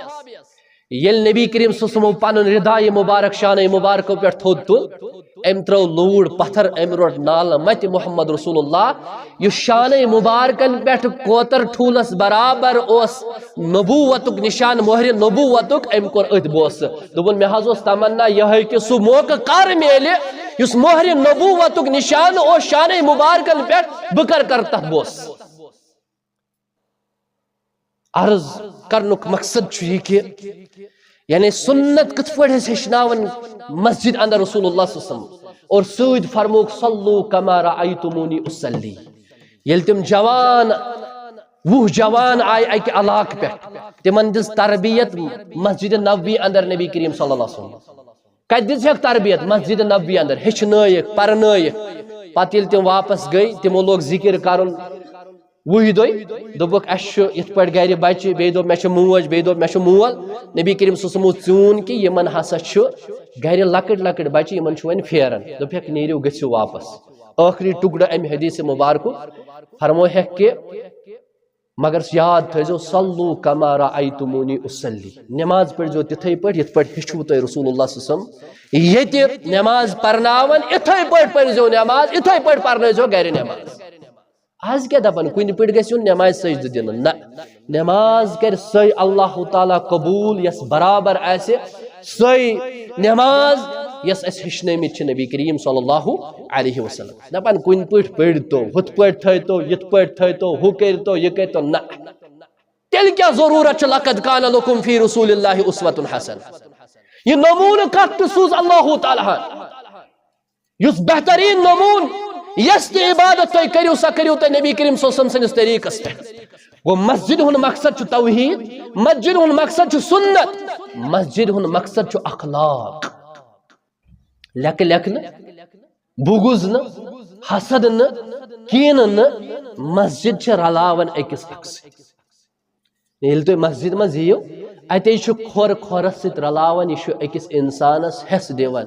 ییٚلہِ نبی کریم صلی اللہ علیہ وسلم پنُن ردایہِ مبارک شانَے مبارکو پٮ۪ٹھ تھوٚد تُل، أمۍ ترٲو لوٗر پتھر، أمۍ روٚٹ نالہٕ متہِ محمد رسول اللہ، یُس شانَے مبارکن پٮ۪ٹھ کوتر ٹھوٗلس برابر اوس نبوتُک نشان، مۄہرِ نبوتُک، أمۍ کوٚر أتھۍ بوسہٕ۔ دوٚپُن، "مےٚ حظ اوس تمنا یِہوٚے کہِ سُہ موقعہٕ کر میلہِ، یُس مۄہرِ نبوتُک نشان اوس شانَے مبارکن پٮ۪ٹھ، بہٕ کر کر تتھ بوسہٕ۔" عرض کرنُک مقصد چھُ یہِ کہِ یعنی سنت کِتھ پٲٹھۍ ٲسۍ ہیٚچھناوان مسجد اندر رسول اللہ صلی اللہ علیہ وسلم، اور سۭتۍ فرمووُکھ، "صلوا کما رأیتمونی اصلی۔" ییٚلہِ تِم جوان، وُہ جوان آیہِ اکہِ علاقہٕ پٮ۪ٹھ، تِمن دِژ تربیت مسجد نبوی اندر نبی کریم صلی اللہ علیہ وسلم۔ کتہِ دِژہکھ تربیت؟ مسجد نبوی اندر۔ ہیٚچھنٲیِکھ، پرنٲیِکھ۔ پتہٕ ییٚلہِ تِم واپس گٔے، تِمو لوگ ذکر کرُن۔ وُہہِ دۄہہِ دوٚپُکھ، "اَسہِ چھُ یِتھ پٲٹھۍ گرِ بچہِ"، بیٚیہِ دوٚپ، "مےٚ چھِ موج"، بیٚیہِ دوٚپ، "مےٚ چھُ مول۔" نبی کریم صلی اللہ علیہ وسلمو ژیوٗن کہِ یِمن ہسا چھُ گرِ لۄکٕٹۍ لۄکٕٹۍ بچہِ، یِمن چھُ وۄنۍ پھیران۔ دوٚپہکھ، "نیٖرِو، گٔژھِو واپس۔" ٲخری ٹُکڑٕ امہِ حدیث مبارکُک فرموہکھ کہِ مگر یاد تھٲیزیو، "صلوا کما رأیتمونی اصلی"، نماز پٔرزیو تِتھے پٲٹھۍ یِتھ پٲٹھۍ ہیٚچھوُ تۄہہِ رسول اللہ صلی اللہ علیہ وسلم۔ ییٚتہِ نماز پرناوان، اِتھے پٲٹھۍ پٔرزیو نماز، اِتھے پٲٹھۍ پرنٲیزیو گرِ نماز۔ آز کیٛاہ دپان، کُنہِ پٲٹھۍ گژھِ یُن نمازِ سجدٕ دِنہٕ؟ نہ، نماز کرِ سۄے اللہ تعالیٰ قبول یۄس برابر آسہِ، سۄے نماز یۄس اسہِ ہیٚچھنٲومٕتۍ چھِ نبی کریم صلی اللہ علیہ وسلم۔ دپان، کُنہِ پٲٹھۍ پٔرۍتو، ہُتھ پٲٹھۍ تھٲیتو، یِتھ پٲٹھۍ تھٲیتو، ہُہ کٔرۍتو، یہِ کٔرۍتو، نہ۔ تیٚلہِ کیٛاہ ضروٗرت چھِ، "لقد کان لکم فی رسول اللہ اسوۃ حسنہ"؟ یہِ نموٗنہٕ کتھ تہٕ سوٗز اللہ تعالیٰ ہن۔ یُس بہتریٖن نموٗنہٕ، یۄس تہِ عبادت تُہۍ کٔرِو، سۄ کٔرِو تُہۍ نبی کریم صلی اللہ علیہ وسلم سٕنٛدِس طریٖقس پٮ۪ٹھ۔ گوٚو، مسجد ہُنٛد مقصد چھُ توحید، مسجد ہُنٛد مقصد چھُ سنت، مسجد ہُنٛد مقصد چھُ اخلاق۔ لیکھٕ لیکھٕ نہٕ، بغض نہٕ، حسد نہٕ، کینہٕ نہٕ، مسجد چھِ رلاوان أکِس اکھ سۭتۍ۔ ییٚلہِ تُہۍ مسجد منٛز یِیِو، اتے چھُ کھۄر کھۄرس سۭتۍ رلاوان، یہِ چھُ أکِس انسانس حصہٕ دِوان۔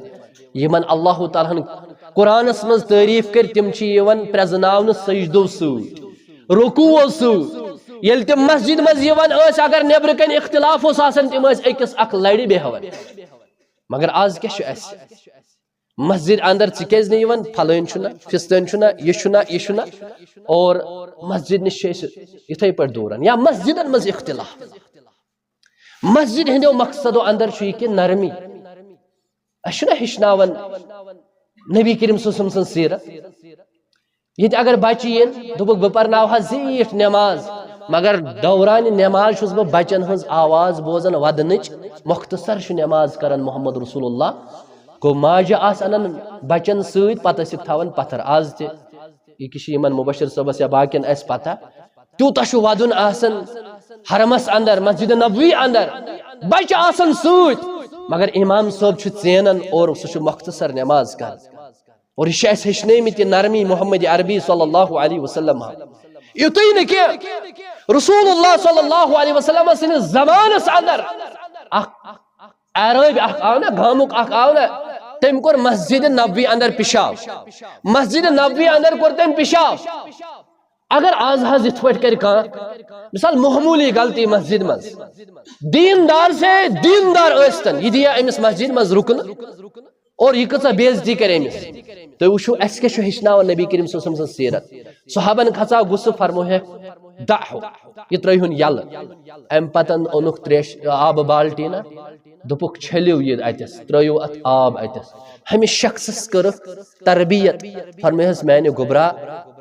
یِمن اللہ تعالیٰ ہن قرآنس منٛز تعریف کٔرۍ، تِم چھِ یِوان پرزناونہٕ سجدو سۭتۍ، رکوعو سۭتۍ۔ ییٚلہِ تِم مسجد منٛز یِوان ٲسۍ، اگر نیٚبرٕ کنہِ اختلاف اوس آسان، تِم ٲسۍ أکِس اکھ لڑِ بیٚہوان۔ مگر آز کیٛاہ چھُ اَسہِ؟ مسجد اندر ژٕ کیٛازِ نہٕ یِوان؟ پھلٲنۍ چھُنہ، فستٲنۍ چھُنہ، یہِ چھُنہ، یہِ چھُنہ۔ اور مسجد نِش چھِ أسۍ یِتھَے پٲٹھۍ دوٗران۔ یا مسجدن منٛز اختلاف۔ مسجد ہٕنٛدیو مقصدو اندر چھُ یہِ کہِ نرمی۔ اَسہِ چھُنہ ہیٚچھناوان نبی کریم صلی اللہ علیہ وسلم سٕنٛز سیرت۔ ییٚتہِ اگر بچہِ یِن، دوٚپُکھ، "بہٕ پرناوہا زیٖٹھ نٮ۪ماز، مگر دوران نٮ۪ماز چھُس بہٕ بچن ہٕنٛز آواز بوزان ودنٕچ، مختصر چھُ نٮ۪ماز کران محمد رسول اللہ۔" گوٚو، ماجہِ آسہٕ انان بچن سۭتۍ، پتہٕ ٲسِکھ تھاوان پتھر۔ آز تہِ، یہِ کہِ چھِ یِمن مبشر صٲبس یا باقین آسہِ پتہ، تیوٗتاہ چھُ ودُن آسان حرمس اندر، مسجد نبوی اندر، بچہِ آسان سۭتۍ، مگر امام صٲب چھُ ژینان اور سُہ چھُ مختصر نٮ۪ماز کران۔ اور یہِ چھِ اَسہِ ہیٚچھنٲومٕتۍ یہِ نرمی محمد عربی صلی اللہ علیہ وسلم۔ یُتُے نہٕ کینٛہہ، رسول اللہ صلی اللہ علیہ وسلم سٕنٛدِس زمانس اندر اکھ عرٲبۍ اکھ آو نہ، گامُک اکھ آو نہ، تٔمۍ کوٚر مسجد نبوی اندر پِشاب۔ مسجد نبوی اندر کوٚر تٔمۍ پِشاب۔ اگر آز حظ یِتھ پٲٹھۍ کرِ کانٛہہ، مثال، معموٗلی غلطی مسجد منٛز، دیندار سے دیندار ٲسۍتن، یہِ دِیا أمِس مسجد منٛز رُکنہٕ؟ اور یہِ کۭژاہ بے عزتی کرِ أمِس؟ تُہۍ وٕچھِو، اَسہِ کیٛاہ چھُ ہیٚچھناوان نبی کریم صلی اللہ علیہ وسلم سٕنٛز سیرت؟ صحابن کھژاو غصہٕ، فرموہکھ، "دعہُ، یہِ ترٲیہُن یَلہٕ۔" اَمہِ پتن اوٚنُکھ تریش، آبہٕ بالٹیٖنہ، دوٚپُکھ، "چھٔلِو یہِ اَتٮ۪س، ترٲیِو اَتھ آب اَتٮ۪س۔" ہُمِس شخصس کٔرٕکھ تربیت، فرمٲیہس، "میانہِ گوٚبرا،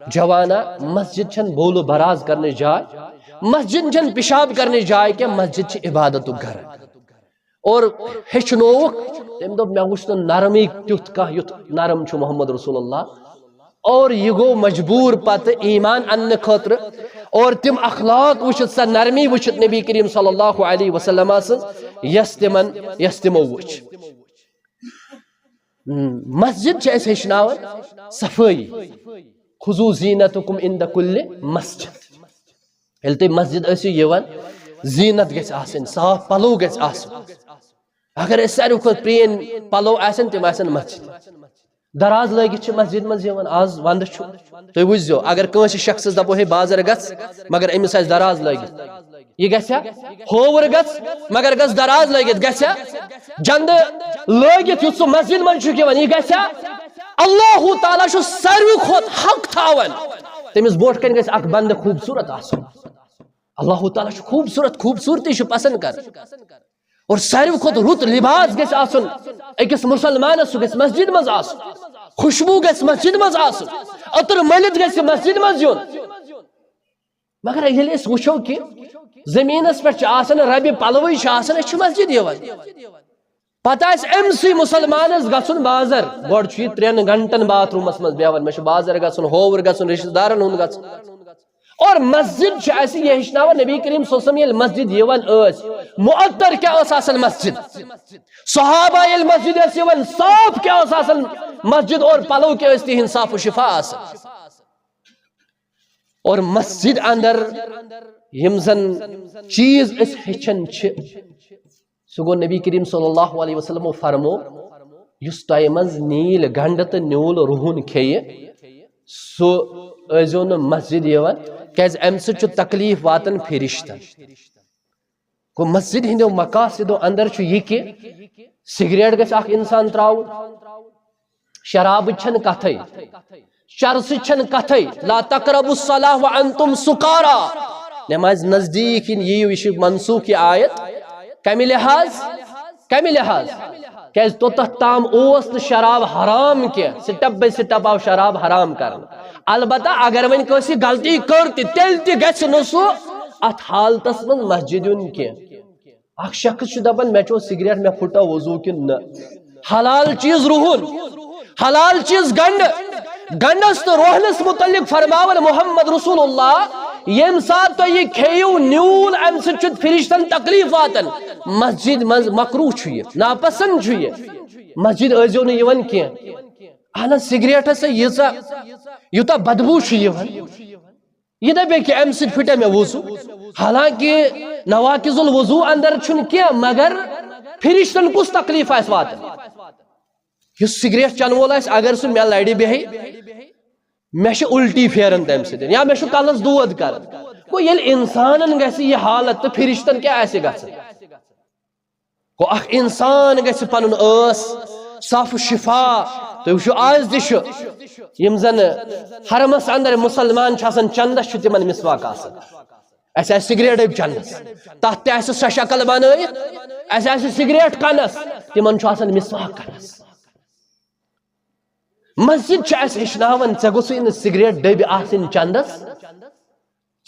جوانا، مسجد چھنہٕ بولہٕ براز کرنٕچ جاے، مسجد چھنہٕ پِشاب کرنٕچ جاے کینٛہہ، مسجد چھِ عبادتُک گرٕ۔" اور ہیٚچھنووُکھ۔ تٔمۍ دوٚپ، "مےٚ وُچھ نہٕ نرمٕے تیُتھ کانٛہہ یُتھ نرم چھُ محمد رسول اللہ۔" اور یہِ گوٚو مجبوٗر پتہٕ ایمان اننہٕ خٲطرٕ۔ اور تِم اخلاق وٕچھِتھ، سۄ نرمی وٕچھِتھ نبی کریم صلی اللہ علیہ وسلم سٕنٛز، یۄس تِمن، یۄس تِمو وٕچھ۔ مسجد چھِ اَسہِ ہیٚچھناوان صفٲیی۔ "خذوا زینتکم عند کل مسجد۔" ییٚلہِ تُہۍ مسجد ٲسِو یِوان، زیٖنت گژھِ آسٕنۍ، صاف پلو گژھِ آسُن۔ اگر أسۍ ساروی کھۄتہٕ پرٛٲنۍ پلو آسن، تِم آسن مسجد۔ دراز لٲگِتھ چھِ مسجد منٛز یِوان، آز ونٛدٕ چھُ۔ تُہۍ وٕچھزیو، اگر کٲنٛسہِ شخصس دپو، "ہے، بازر گژھ"، مگر أمِس آسہِ دراز لٲگِتھ، یہِ گژھِ ہا؟ ہووُر گژھ، مگر گژھ دراز لٲگِتھ، گژھِ ہا؟ جندٕ لٲگِتھ یُتھ سُہ مسجد منٛز چھُکھ یِوان، یہِ گژھِ ہا؟ اللہ تعالیٰ چھُ ساروی کھۄتہٕ حق تھاوان، تٔمِس برونٛٹھ کنہِ گژھِ اکھ بندٕ خوٗبصوٗرت آسُن۔ اللہ تعالیٰ چھُ خوٗبصوٗرت، خوٗبصوٗرتی چھُ پسند کران۔ اور ساروی کھۄتہٕ رُت لباس گژھِ آسُن أکِس مُسلمانس، سُہ گژھِ مسجد منٛز آسُن، خوشبوٗ گژھِ مسجد منٛز آسُن، عطر مٔلِتھ گژھِ مسجد منٛز یُن۔ مگر ییٚلہِ أسۍ وٕچھو کہِ زٔمیٖنس پٮ۪ٹھ چھِ آسان، ربہِ پلوٕے چھِ آسان، أسۍ چھِ مسجد یِوان۔ پتہٕ آسہِ أمۍ سٕے مُسلمانس گژھُن بازر، گۄڈٕ چھُ یہِ ترٛٮ۪ن گھنٹن باتھ روٗمس منٛز بیٚہوان، مےٚ چھُ بازر گژھُن، ہووُر گژھُن، رشتہٕ دارن ہُنٛد گژھُن۔ اور مسجد چھِ اَسہِ یہِ ہیٚچھناوان، نبی کریم صلی اللہ علیہ وسلم ییٚلہِ مسجد یِوان ٲسۍ، معطر کیٛاہ ٲس آسان مسجد؟ صحابہ ییٚلہِ مسجد ٲسۍ یِوان، صاف کیٛاہ اوس آسان مسجد اور پلو کیٛاہ ٲسۍ تِہنٛدۍ صاف و شفا آسان؟ اور مسجد اندر یِم زن چیٖز أسۍ ہیٚچھان چھِ، سُہ گوٚو نبی کریم صلی اللہ علیہ وسلمو فرمو، یُس تۄہہِ منٛز نیٖل گنڈٕ تہٕ نیوٗل رُہُن کھیٚیہِ، سُہ ٲسۍزیو نہٕ مسجد یِوان، کیازِ امہِ سۭتۍ چھُ تکلیف واتان فرشتن۔ گوٚو، مسجد ہٕنٛدیو مقاصدو اندر چھُ یہِ کہِ سگریٹ گژھِ اکھ انسان تراوُن، شرابٕچ چھنہٕ کتھے، چرسٕچ چھنہٕ کتھے، "لا تقربوا الصلاة وانتم سکارا"۔ نمازِ نزدیٖک یِن یِیِو، یہِ چھِ منسوخ یہِ آیت۔ کمہِ لحاظ؟ کمہِ لحاظ؟ کیازِ توٚتتھ تام اوس نہٕ شراب حرام کینٛہہ، step by step آو شراب حرام کرنہٕ۔ البتہ اگر وۄنۍ کٲنٛسہِ غلطی کٔر تہِ، تیٚلہِ تہِ گژھِ نہٕ سُہ اتھ حالتس منٛز مسجد یُن کینٛہہ۔ اکھ شخص چھُ دپان، "مےٚ چوٚو سگریٹ، مےٚ پھُٹا وضو کِنہٕ نہ؟" حلال چیٖز رُہُن، حلال چیٖز گنڈٕ، گنڈس تہٕ روہنس متعلق فرماوان محمد رسول اللہ، ییٚمہِ ساتہٕ تُہۍ یہِ کھیٚیِو نیوٗل، امہِ سۭتۍ چھُ فرشتن تکلیف واتان۔ مسجد منٛز مکروہ چھُ یہِ، ناپسند چھُ یہِ، مسجد ٲسۍزیو نہٕ یِوان کینٛہہ۔ اہن حظ، سگریٹس ہے ییٖژاہ، یوٗتاہ بدبو چھُ یِوان۔ یہِ دَپہِ کہِ اَمہِ سۭتۍ پھٕٹیا مےٚ وضو؟ حالانکہِ نواقض الوضو اندر چھُنہٕ کینٛہہ، مگر فرشتن کُس تکلیف آسہِ واتان؟ یُس سگریٹ چٮ۪نہٕ وول آسہِ، اگر سُہ مےٚ لڑِ بیٚہہِ، مےٚ چھِ الٹی پھیران تَمہِ سۭتۍ، یا مےٚ چھُ کلس دود کران، گوٚو، ییٚلہِ اِنسانن گژھِ یہِ حالت، تہٕ فرشتن کیٛاہ آسہِ گژھان؟ گوٚو، اکھ اِنسان گژھِ پنُن ٲس صاف شفا۔ تُہۍ وٕچھِو، آز تہِ چھُ، یِم زن حرمس اندر مسلمان چھِ آسان، چندس چھُ تِمن مسواک آسان۔ اسہِ آسہِ سگریٹ ڈٔبۍ چندس، تتھ تہِ آسہِ سۄ شکل بنٲیِتھ، اسہِ آسہِ سگریٹ کنس، تِمن چھُ آسان مسواک کنس۔ مسجد چھِ اسہِ ہیٚچھناوان، ژےٚ گوٚژھُے نہٕ سگریٹ ڈٔبۍ آسٕنۍ چندس،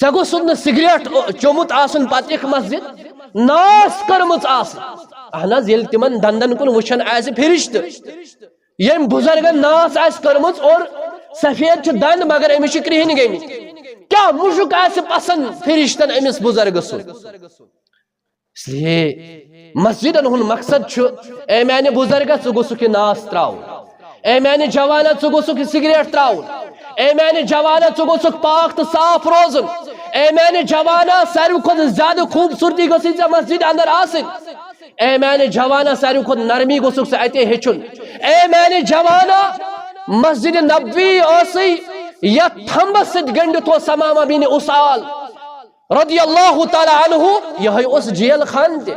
ژےٚ گوٚژھُتھ نہٕ سگریٹ چوٚمُت آسُن، پتہٕ یِکھ مسجد ناس کٔرمٕژ آسٕنۍ۔ اہن حظ، ییٚلہِ تِمن دندن کُن وٕچھان آسہِ فرشتہٕ، ییٚمۍ بُزرگن ناس آسہِ کٔرمٕژ اور سفید چھِ دند مگر أمِس چھِ کرٛہِنۍ گٔمٕتۍ، کیٛاہ مُشُک آسہِ پسند فرشتن أمِس بُزرگہٕ سُنٛد؟ اس لیے مسجدن ہُنٛد مقصد چھُ، اے میانہِ بُزرگہ، ژٕ گوٚژھُکھ یہِ ناس ترٛاوُن۔ اے میانہِ جوانا، ژٕ گوٚژھُکھ یہِ سگریٹ ترٛاوُن۔ اے میانہِ جوانا، ژٕ گوٚژھُکھ پاک تہٕ صاف روزُن۔ اے میانہِ جوانا، ساروی کھۄتہٕ زیادٕ خوٗبصوٗرتی گٔژھٕے ژےٚ مسجدِ اندر آسٕنۍ۔ اے میانہِ جوانا، ساروی کھۄتہٕ نرمی گوٚژھُکھ ژٕ اتے ہیٚچھُن۔ اے میانہِ جوانا، مسجدِ نبوی ٲسٕے یتھ تھمبس سۭتۍ گٔنڈِتھ اوس ثمامہ بن اثال رضی اللہ تعالیٰ عنہ، یہے اوس جیل خان تہِ۔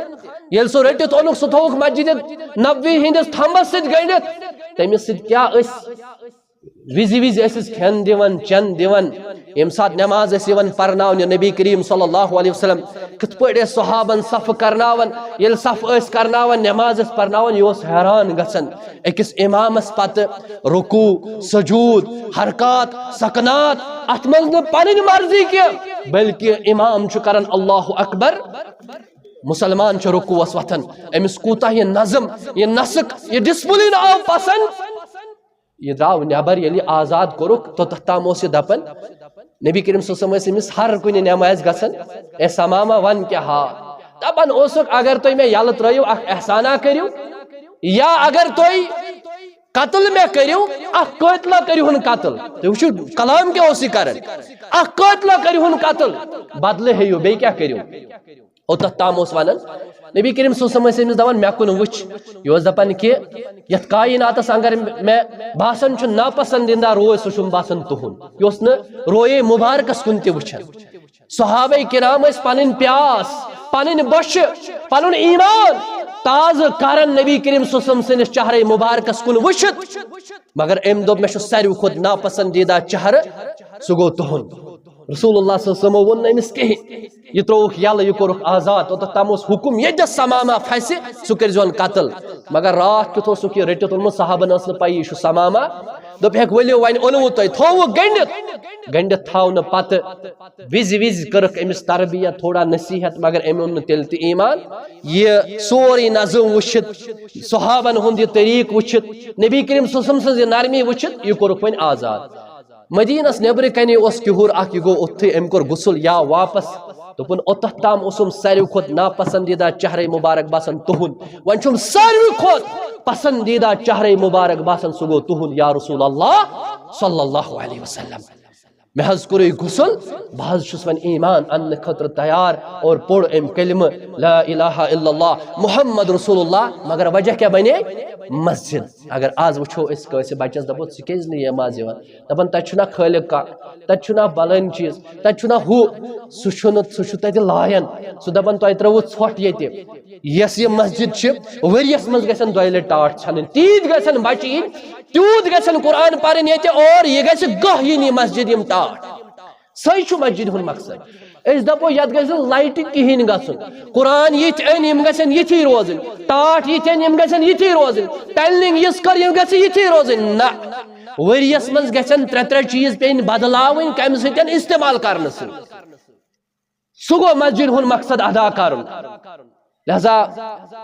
ییٚلہِ سُہ رٔٹِتھ اوٚنُکھ، سُہ تھووُکھ مسجدِ نبوی ہٕنٛدِس تھمبس سۭتۍ گٔنڈِتھ۔ تٔمِس سۭتۍ کیٛاہ ٲسۍ وِزِ وِزِ ٲسِس کھٮ۪ن دِوان، چٮ۪ن دِوان، ییٚمہِ ساتہٕ نٮ۪ماز ٲسۍ یِوان پرناونہِ، نبی کریم صلی اللہ علیہ وسلم کِتھ پٲٹھۍ ٲسۍ صحابن صفہٕ کرناوان، ییٚلہِ صفہٕ ٲسۍ کرناوان، نٮ۪ماز ٲسۍ پرناوان، یہِ اوس حیران گژھان۔ أکِس امامس پتہٕ رکوع، سجود، حرکات، سکنات، اتھ منٛز نہٕ پنٕنۍ مرضی کینٛہہ، بلکہِ امام چھُ کران اللہ اکبر، مسلمان چھُ رکوعس وۄتھان، أمِس کوٗتاہ یہِ نظم، یہِ نسق، یہِ ڈسپلن آو پسند۔ یہِ درٛاو نٮ۪بر، ییٚلہِ یہِ آزاد کوٚرُکھ، توٚتتھ تام اوس یہِ دپان، نبی کریم صلی اللہ علیہ وسلم ٲسۍ أمِس ہر کُنہِ نٮ۪مازِ گژھان، "اے ثمامہ، ون کیٛاہ حال؟" دپان اوسُکھ، "اگر تُہۍ مےٚ یلہٕ ترٲیِو، اکھ احسانہ کٔرِو، یا اگر تُہۍ قتل مےٚ کٔرِو، اکھ قٲتلہ کٔرِہُن قتل۔" تُہۍ وٕچھِو، کلام کیٛاہ اوس یہِ کران، "اکھ قٲتلہ کٔرِہُن قتل، بدلہٕ ہیٚیِو، بیٚیہِ کیٛاہ کٔرِو؟" اوٚتتھ تام اوس ونان، نبی کریم صلی اللہ علیہ وسلم ٲسۍ أمِس دپان، "مےٚ کُن وٕچھ۔" یہِ اوس دپان کہِ یتھ کائناتس اگر مےٚ باسان چھُ ناپسندیدہ روے، سُہ چھُم باسان تُہُنٛد۔ یہِ اوس نہٕ رویے مبارکس کُن تہِ وٕچھان۔ صحابہ کرام ٲسۍ پنٕنۍ پیاس، پنٕنۍ بۄچھِ، پنُن ایمان تازٕ کران نبی کریم صلی اللہ علیہ وسلم سٕنٛدِس چہرے مبارکس کُن وٕچھِتھ۔ مگر أمۍ دوٚپ، "مےٚ چھُ ساروی کھۄتہٕ ناپسندیدہ چہرٕ، سُہ گوٚو تُہُنٛد۔" رسول اللہ صلی اللہ علیہ وسلمو ووٚن نہٕ أمِس کِہیٖنۍ۔ یہِ ترٛووُکھ یَلہٕ، یہِ کوٚرُکھ آزاد۔ اوٚتَتھ تام اوس حُکُم، ییٚتٮ۪س ثمامہ پھَسہِ، سُہ کٔرۍزِہون قتل۔ مگر راتھ کیُتھ اوسُکھ یہِ رٔٹِتھ اوٚنمُت، صحابَن ٲس نہٕ پَیی یہِ چھُ ثمامہ۔ دوٚپہَکھ، "ؤلِو، وۄنۍ اوٚنوُ تۄہہِ۔" تھووُکھ گٔنٛڈِتھ۔ گٔنٛڈِتھ تھاونہٕ پَتہٕ وِزِ وِزِ کٔرٕکھ أمِس تربیت، تھوڑا نصیحت، مگر أمۍ اوٚن نہٕ تیٚلہِ تہِ ایمان۔ یہِ سورُے نظم وٕچھِتھ، صحابَن ہُنٛد یہِ طریٖقہٕ وٕچھِتھ، نبی کریم صلی اللہ علیہ وسلم سٕنٛز یہِ نرمی وٕچھِتھ، یہِ کوٚرُکھ وۄنۍ آزاد۔ مدینس نیبرٕ کنی اوس کِہُر اکھ، یہِ گوٚو اوٚتھٕے، أمۍ کوٚر غسل یا واپس۔ دوٚپُن، "اوٚتتھ تام اوسُم ساروی کھۄتہٕ ناپسندیدہ چہرے مبارک باسان تُہُنٛد، وۄنۍ چھُم ساروی کھۄتہٕ پسندیدہ چہرے مبارک باسان، سُہ گوٚو تُہُنٛد یا رسول اللہ صلی اللہ علیہ وسلم۔ مےٚ حظ کوٚرُے غسل، بہٕ حظ چھُس وۄنۍ ایمان اننہٕ خٲطرٕ تیار۔" اور پوٚر أمۍ کلمہٕ، "لا الہ الا اللہ محمد رسول اللہ۔" مگر وجہ کیٛاہ بنے؟ مسجد۔ اگر آز وٕچھو أسۍ کٲنٛسہِ بچس دپو، "ژٕ کیٛازِ نہٕ یہِ نماز یِوان؟" دپان، "تتہِ چھُنہ خٲلق کانٛہہ، تتہِ چھُنہ بلٲنۍ چیٖز، تتہِ چھُنہ ہُہ، سُہ چھُنہٕ، سُہ چھُ تتہِ لایان۔" سُہ دپان، "تۄہہِ ترٲوٕو ژھۄٹھ ییٚتہِ۔" یۄس یہِ مسجد چھِ، ؤریس منٛز گژھن دۄیہِ لٹہِ ٹاٹھ ژھنٕنۍ، تیٖتۍ گژھن بچہِ یِنۍ، تیوٗت گژھن قرآن پرٕنۍ ییٚتہِ، اور یہِ گژھِ گاہ یِنۍ یہِ مسجد یِم ٹاٹھ۔ سۄے چھُ مسجد ہُنٛد مقصد۔ أسۍ دپو، یتھ گژھِ نہٕ لایٹہِ کِہیٖنۍ گژھُن۔ قرآن یِتھۍ أنۍ، یِم گژھن یِتھی روزٕنۍ۔ ٹاٹھ یِتھۍ أنۍ، یِم گژھن یِتھی روزٕنۍ۔ ٹایلنگ یِژھ کٔر، یِم گژھِ یِتھی روزٕنۍ۔ نہ، ؤریس منٛز گژھن ترٛےٚ ترٛےٚ چیٖز پیٚنۍ بدلاوٕنۍ، کمہِ سۭتۍ؟ استعمال کرنہٕ سۭتۍ۔ سُہ گوٚو مسجد ہُنٛد مقصد ادا کرُن۔ لہذا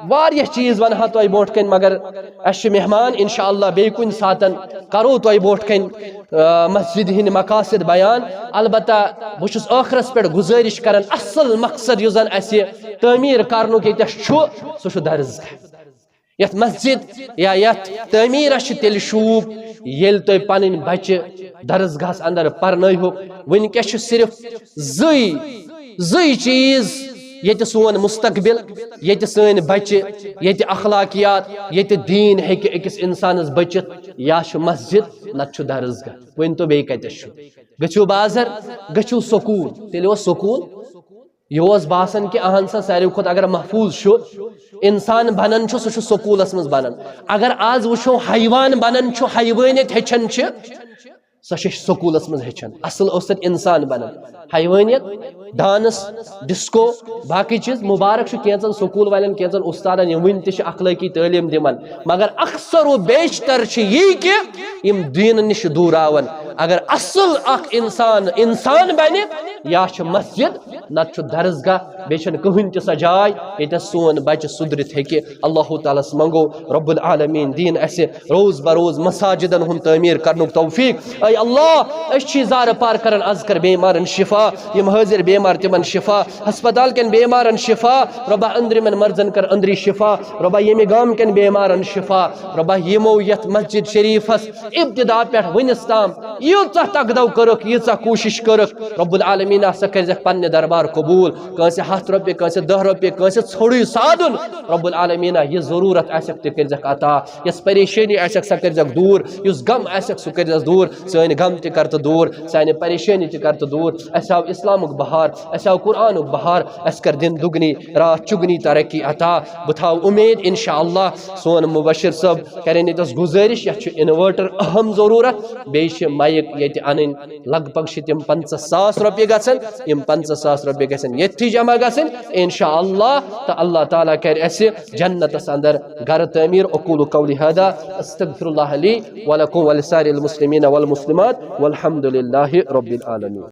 واریاہ چیٖز ونہٕ ہا تۄہہِ برونٛٹھ کنہِ، مگر اسہِ چھِ مہمان، انشاءاللہ بیٚیہِ کُنہِ ساتن کرو تۄہہِ برونٛٹھ کنہِ، آ، مسجد ہٕنٛدۍ مقاصد بیان۔ البتہ بہٕ چھُس ٲخرس پٮ۪ٹھ گُزٲرِش کران، اصل مقصد یُس زن اسہِ تعمیٖر کرنُک ییٚتٮ۪س چھُ، سُہ چھُ درسگاہ۔ یتھ مسجد یا یتھ تعمیٖرس چھِ تیٚلہِ شوٗب، ییٚلہِ تُہۍ پنٕنۍ بچہِ درسگاہس اندر پرنٲیہُکھ۔ وٕنکیٚس چھِ صرف زٕے، زٕے چیٖز ییٚتہِ سون مستقبل، ییٚتہِ سٲنۍ بچہِ، ییٚتہِ اخلاقیات، ییٚتہِ دیٖن ہیٚکہِ أکِس انسانس بٔچِتھ۔ یا چھُ مسجد، نتہٕ چھُ درسگاہ۔ ؤنۍ تو بیٚیہِ کتٮ۪س چھُ؟ گٔژھِو بازر، گٔژھِو سکوٗل۔ تیٚلہِ اوس سکوٗل، یہِ اوس باسان کہِ اہن سا ساروی کھۄتہٕ اگر محفوٗظ چھُ، انسان بنان چھُ، سُہ چھُ سکوٗلس منٛز بنان۔ اگر آز وٕچھو حیوان بنان چھُ، حیوٲنیت ہیٚچھان چھِ، سۄ چھِ أسۍ سکوٗلس منٛز ہیٚچھان۔ اصل اوس تتہِ انسان بنان۔ حیوٲنیت، ڈانس، ڈسکو، باقٕے چیٖز۔ مبارک چھُ کینٛژن سکوٗل والٮ۪ن، کینٛژن استادن، یِم وٕنہِ تہِ چھِ اخلٲقی تعلیٖم دِوان، مگر اکثر و بیشتر چھِ یی کہِ یِم دیٖنہٕ نِش دوٗراوان۔ اگر اصل اکھ انسان انسان بنہِ، یا چھُ مسجد، نتہٕ چھُ درسگاہ، بیٚیہِ چھَنہٕ کٕہٕنۍ تہِ سۄ جاے ییٚتٮ۪س سون بچہِ سُدرِتھ ہیٚکہِ۔ اللہ تعالیٰ ہس منٛگو رب العالمین دِیِن اَسہِ روز بروز مساجدن ہُنٛد تعمیٖر کرنُک توفیق۔ اے اللہ، أسۍ چھِ زارٕ پار کران، از کر بیمارن شفا، یِم حٲضِر بیمار تِمن شفا، ہسپتال کٮ۪ن بیمارن شفا، رۄبا أنٛدرِمٮ۪ن مرضن کر أنٛدری شفا، رۄبا ییٚمہِ گامہٕ کٮ۪ن بیمارن شفا، رۄبا یِمو یتھ مسجد شریفس ابتدا پٮ۪ٹھ وٕنِس تام ییٖژاہ تگدو کٔرٕکھ، ییٖژاہ کوٗشش کٔرٕکھ، رب العالمین ہسا کٔرزٮ۪کھ پننہِ دربار قبول۔ کٲنٛسہِ ہتھ رۄپیہِ، کٲنٛسہِ دہ رۄپیہِ، کٲنٛسہِ ژھوٚڑُے سادُن، رب العالمین یہِ ضروٗرت آسٮ۪کھ تہِ کٔرزٮ۪کھ عطا، یۄس پریشٲنی آسٮ۪کھ سۄ کٔرزٮ۪کھ دوٗر، یُس غم آسٮ۪کھ سُہ کٔرزٮ۪س دوٗر، سٲنۍ غم تہِ کر تہٕ دوٗر، سانہِ پریشٲنی تہِ کر تہٕ دوٗر۔ اسہِ آو اسلامُک بہار، اسہِ آو قرآنُک بہار، اسہِ کر دِن دُگنی راتھ چُگنی ترقی عطا۔ بہٕ تھاو اُمید انشاءاللہ سون مبشر صٲب کرن ییٚتٮ۪س گُزٲرِش، یتھ چھُ inverter اہم ضروٗرت، بیٚیہِ چھِ مایِک ییٚتہِ انٕنۍ، لگ بگ چھِ تِم پنٛژاہ ساس رۄپیہِ گژھن، یِم پنٛژاہ ساس رۄپیہِ گژھن ییٚتھی جمع گژھٕنۍ انشاءاللہ، تہٕ اللہ تعالیٰ کرِ اسہِ جنتس اندر گرٕ تعمیٖر۔ اقول قولی هذا، استغفر الله لي ولكم ولسائر المسلمين والمسلمات، والحمد لله رب العالمين۔